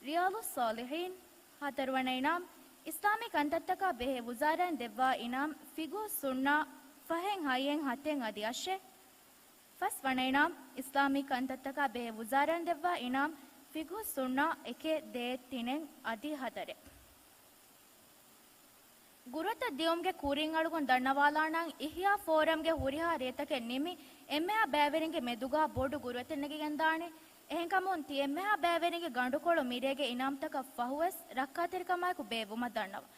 ރިޔާޟުއްޞާލިޙީން، ހަތަރުވަނަ އިނާމް އިސްލާމީ ކަންތައްތަކާ ބެހޭ ވުޒާރާއިން ދެއްވާ އިނާމް ފިޤުހުއްސުންނާ ފަހެއް ހައެއް ހަތެއް އަދި އަށެއް. ފަސްވަނަ އިނާމް އިސްލާމީ ކަންތައްތަކާ ބެހޭ ވުޒާރާއިން ދެއްވާ އިނާމް ފިޤުހުއްސުންނާ އެކެއް ދޭއް ތިނެއް އަދި ހަތަރެއް. ގުރުއަތަށް ދިއުމުގެ ކުރިން އަޅުގަނޑު ދަންނަވާލާނަން، އިޙްޔާ ފޯރަމްގެ ހުރިހާ ރޭތަކެއް ނިމި، އެންމެހާ ބައިވެރިންގެ މެދުގަ ބޮޑު ގުރުއަތެއް ނެގިގެންދާނެ. އެހެންކަމުން ތި އެންމެހާ ބައިވެރިންގެ ގަނޑުކޮޅު މިރޭގެ އިނާމްތަކަށް ފަހުވެސް ރައްކާތެރިކަމާއެކު ބޭއްވުމަށް ދަންނަވަ.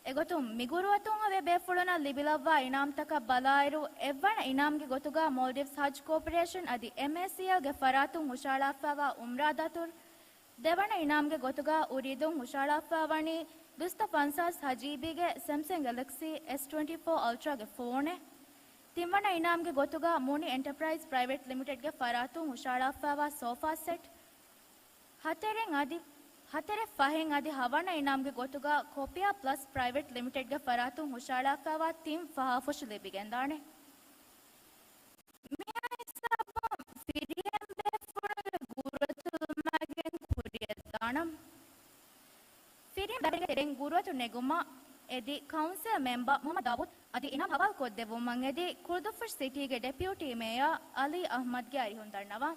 އެގޮތުން މި ގުރުއަތުން އޮވޭ ބޭފުޅުންނަށް ލިބިލައްވާ އިނާމްތަކަށް ބަލާއިރު، އެއްވަނަ އިނާމްގެ ގޮތުގަ މޯލްޑިވްސް ހަޖް ކޯޕަރޭޝަން އަދި އެމްއޭސީއެލްގެ ފަރާތުން ހުށަހަޅާފައިވާ އުމްރާ ދަތުރު، ދެވަނަ އިނާމްގެ ގޮތުގަ އުރީދުން ހުށަހަޅާފައިވަނީ ދުސްތަ ފަންސާސް ހަ ޖީބީގެ ސެމްސަން ގެލެކްސީ އެސް ޓްވެންޓީ ފޯ އަލްޓްރާގެ ފޯނެއް. ތިންވަނަ އިނާމްގެ ގޮތުގަ މުނި އެންޓަޕްރައިޒް ޕްރައިވެޓް ލިމިޓެޑްގެ ފަރާތުން ހުށަހަޅާފައިވާ ސޯފާ ސެޓް. ހަތެރެއް އަދި، ހަތެރެއް ފަހެއް އަދި ހަވަނަ އިނާމްގެ ގޮތުގަ ކޮޕިއާ ޕްލަސް ޕްރައިވެޓް ލިމިޓެޑްގެ ފަރާތުން ހުށަހަޅާފައިވާ ތިން ފަހާފުށި ލިބިގެންދާނެ. މިއާ ހިސާބުން ފިރިހެން ބޭފުޅުންގެ ގުރުއަތު ލުމާގެން ކުރިއަށްދާނަން. ފިރިހެން ބައިވެރިންގެ ތެރެއިން ގުރުއަތު ނެގުމަށް އެދި ކައުންސިލް މެމްބަރ މުޙައްމަދު ދާވޫދު އަދި އިނާމް ހަވާލުކޮށްދެއްވުމަށް އެދި ކުޅުދުއްފުށި ސިޓީގެ ޑެޕިއުޓީ މޭޔަރ އަލީ އަޙްމަދްގެ އަރިހުން ދަންނަވާ.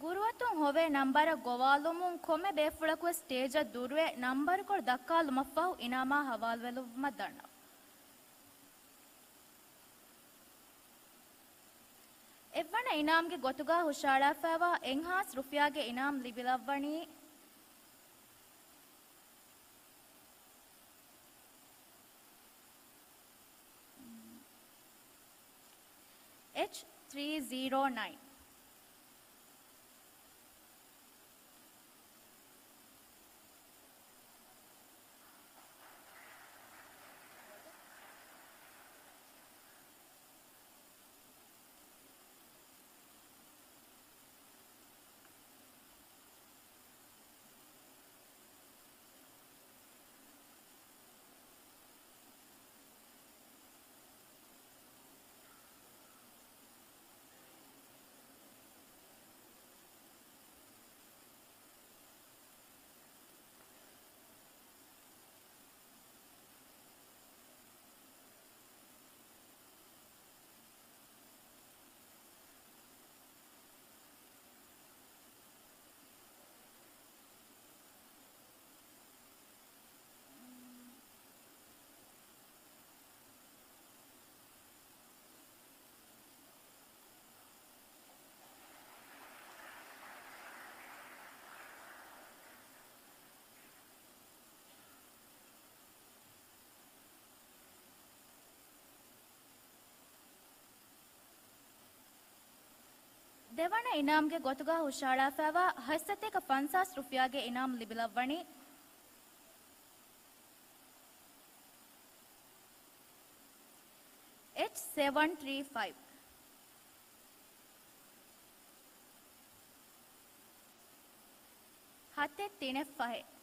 ގުރުއަތުން ހޮވޭ ނަންބަރަށް ގޮވާލުމުން ކޮންމެ ބޭފުޅަކުވެސް ސްޓޭޖަށް ދުރުވެ ނަންބަރުކޮޅު ދައްކާލުމަށްފަހު އިނާމާ ހަވާލުވެލުއްވުމަށް ދަންނަވަން. އެއްވަނަ އިނާމްގެ ގޮތުގަ ހުށައަޅާފައިވާ އެއްހާސް ރުފިޔާގެ އިނާމް ލިބިލައްވަނީ އެޗް ތްރީ ޒީރޯ ނައިން. ދެވަނަ އިނާމްގެ ގޮތުގަ ހުށައަޅާފައިވާ ހަތްސަތޭކަ ފަންސާސް ރުފިޔާގެ އިނާމް ލިބިލައްވަނީ އެޗް ސެވަން ތްރީ ފައިވް. ހަތެއް ތިނެއް ފަހެއް.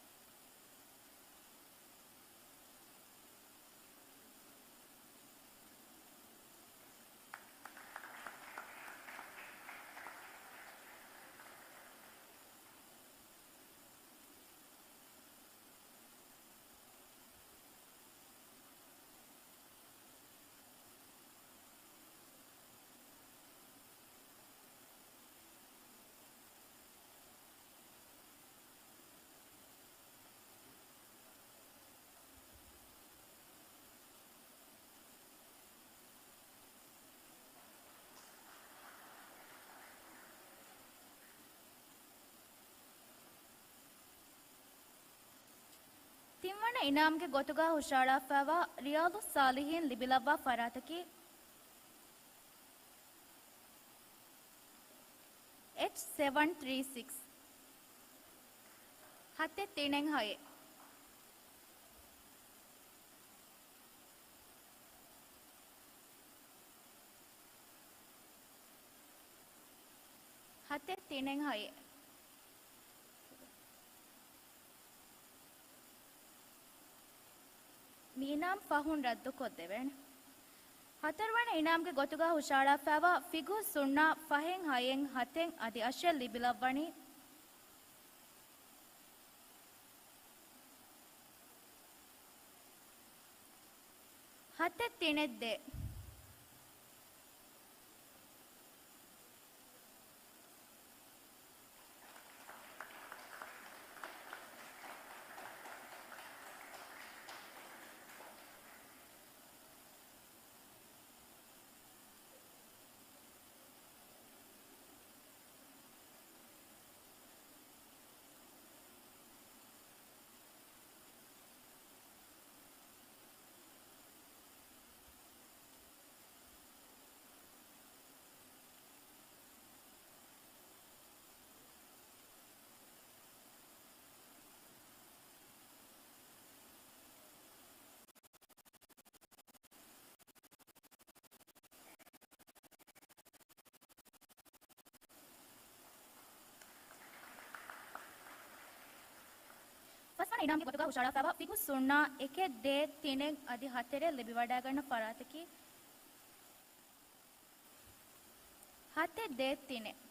ތިންވަނަ އިނާމްގެ ގޮތުގަ ހުށައަޅާފައިވާ ރިޔާޟުއްޞާލިޙީން ލިބިލައްވާ ފަރާތަކީ އެޗް ސެވަން ތްރީ ސިކްސް. ހަތެއް ތިނެއް ހައެއް. ހަތެއް ތިނެއް ހައެއް. މި އިނާމް ފަހުން ރައްދުކޮށްދެވޭނެ. ހަތަރުވަނަ އިނާމްގެ ގޮތުގަ ހުށައަޅާފައިވާ ފިގު ސުންނާ ފަހެއް ހައެއް ހަތެއް އަދި އަށެއް ލިބިލައްވަނީ ހަތެއް ތިނެއް ދޭއް. އިނާމްގެ ގޮތުގަ ހުށަހަޅާފައިވާ ފިކު ސުންނާ އެކެއް ދޭއް ތިނެއް އަދި ހަތަރެއް ލިބިވަޑައިގަންނަ ފަރާތަކީ، ހަތެއް ދޭއް ތިނެއް.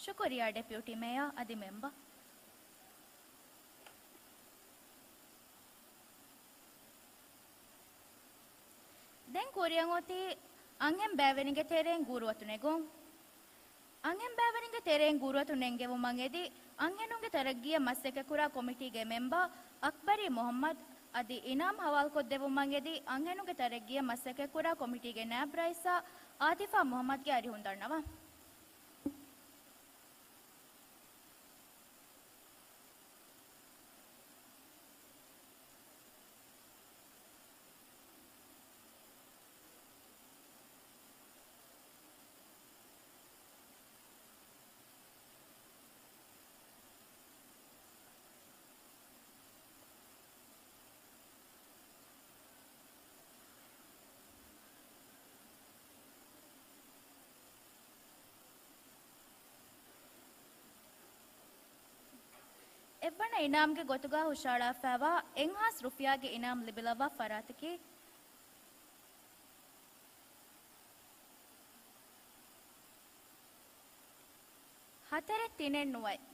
ޝުކުރިއްޔާ ޑެޕިއުޓީ މޭޔާ އަދި މެމްބަ. ދެން ކުރިއަށް އޮތީ އަންހެން ބައިވެރިންގެ ތެރެއިން ގުރުއަތު ނެގުން. އަންހެން ބައިވެރިންގެ ތެރެއިން ގުރުއަތު ނެންގެވުމަށް އެދި، އަންހެނުންގެ ތަރައްގީއަށް މަސައްކަތްކުރާ ކޮމިޓީގެ މެމްބަރ އަކްބަރީ މުހައްމަދު އަދި އިނާމް ހަވާލުކޮށްދެއްވުމަށް އެދި، އަންހެނުންގެ ތަރައްގީއަށް މަސައްކަތްކުރާ ކޮމިޓީގެ ނާއިބް ރައީސާ އާތިފާ މުހައްމަދުގެ އަރިހުން ދަންނަވަން. އެއްވަނަ އިނާމްގެ ގޮތުގަ ހުށަހަޅާފައިވާ އެއްހާސް ރުފިޔާގެ އިނާމް ލިބިލައްވާ ފަރާތަކީ، ހަތަރެއް ތިނެއް ނުވައެއް.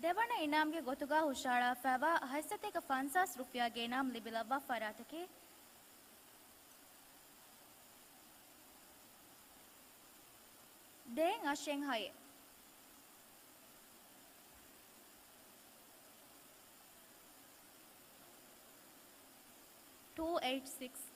ދެވަނަ އިނާމްގެ ގޮތުގަ ހުށަހަޅާފައިވާ ހަތްސަތޭކަ ފަންސާސް ރުފިޔާގެ އިނާމް ލިބިލައްވާ ފަރާތަކީ، ދޭއް އަށެއް ހައެއް. ޓޫ އެއިޓް ސިކްސް.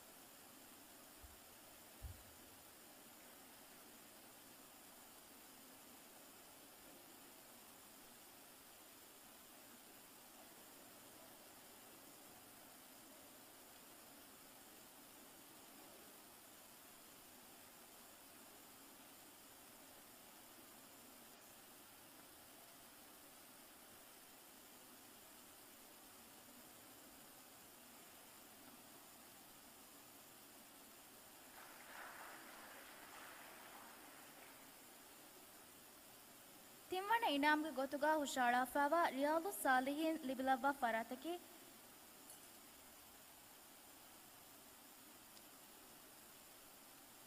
ތިންވަނަ އިނާމްގެ ގޮތުގަ ހުށަހަޅާފައިވާ ރިޔާޟުއްޞާލިޙީން ލިބިލައްވާ ފަރާތަކީ،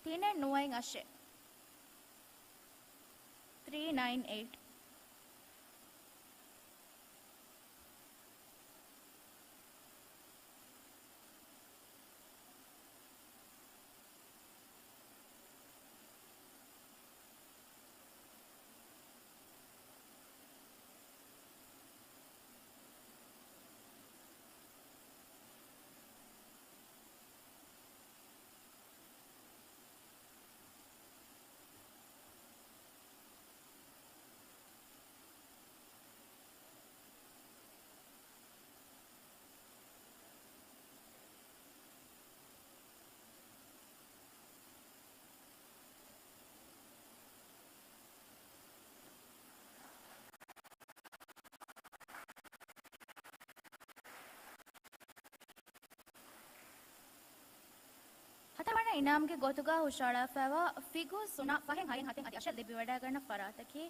ތިނެއް ނުވައެއް އަށެއް. ތްރީ ނައިން އެއިޓް. އިނާމްގެ ގޮތުގަ ހުށަހަޅާފައިވާ ފިގު ސުންނަ ފަހެއް ހައެއް ހަތެއް އަދި އަށެއް ލިބިވަޑައިގަންނަ ފަރާތަކީ،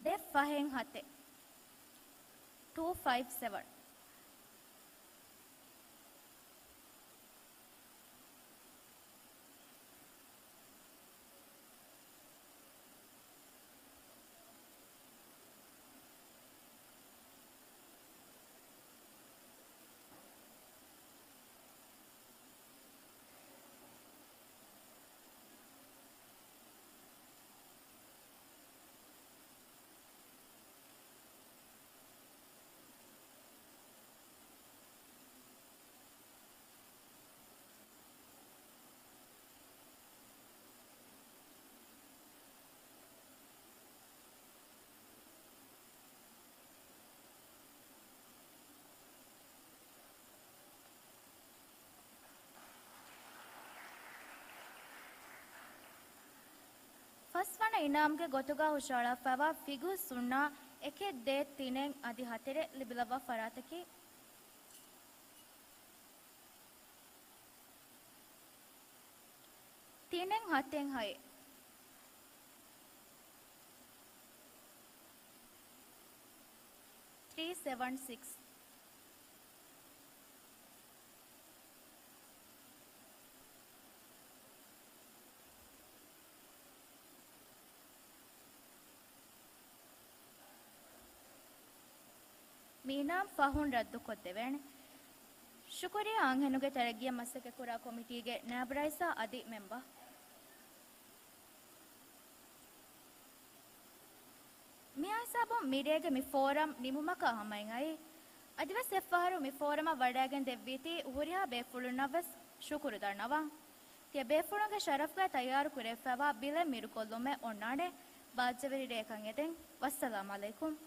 ދެ ފަހެއް ހަތެއް، ޓޫ ފައިވް ސެވަން. ފަސްވަނަ އިނާމްގެ ގޮތުގަ ހުށަހަޅާފައިވާ ފިގު ސުންނަ އެކެއް ދޭއް ތިނެއް އަދި ހަތަރެއް ލިބިލައްވާ ފަރާތަކީ، ތިނެއް ހަތެއް ހައެއް، ތްރީ ސެވަން ސިކްސް. މި އިނާމް ފަހުން ރައްދުކޮށްދެވޭނެ. ޝުކުރިއްޔާ އަންހެނުންގެ ތަރައްގީއަށް މަސައްކަތްކުރާ ކޮމިޓީގެ ނާއިބު ރައީސާ އަދި މެމްބަރު. މިހާ ހިސާބުން މިރޭގެ މި ފޯރަމް ނިމުމަކަށް ހަމައަށް އައީ. އަދިވެސް އެއްފަހަރު މި ފޯރަމަށް ވަޑައިގެން ދެއްވީތީ ހުރިހާ ބޭފުޅުންނަށްވެސް ޝުކުރު ދަންނަވަން. ތިޔަ ބޭފުޅުންގެ ޝަރަފުގައި ތައްޔާރު ކުރެވިފައިވާ ބިލެއް މިރުކޮށްލުމެއް އޮންނާނެ. ބާއްޖަވެރި ރެއަކަށް އެދެން. ވައްސަލާމް އަލައިކުމް.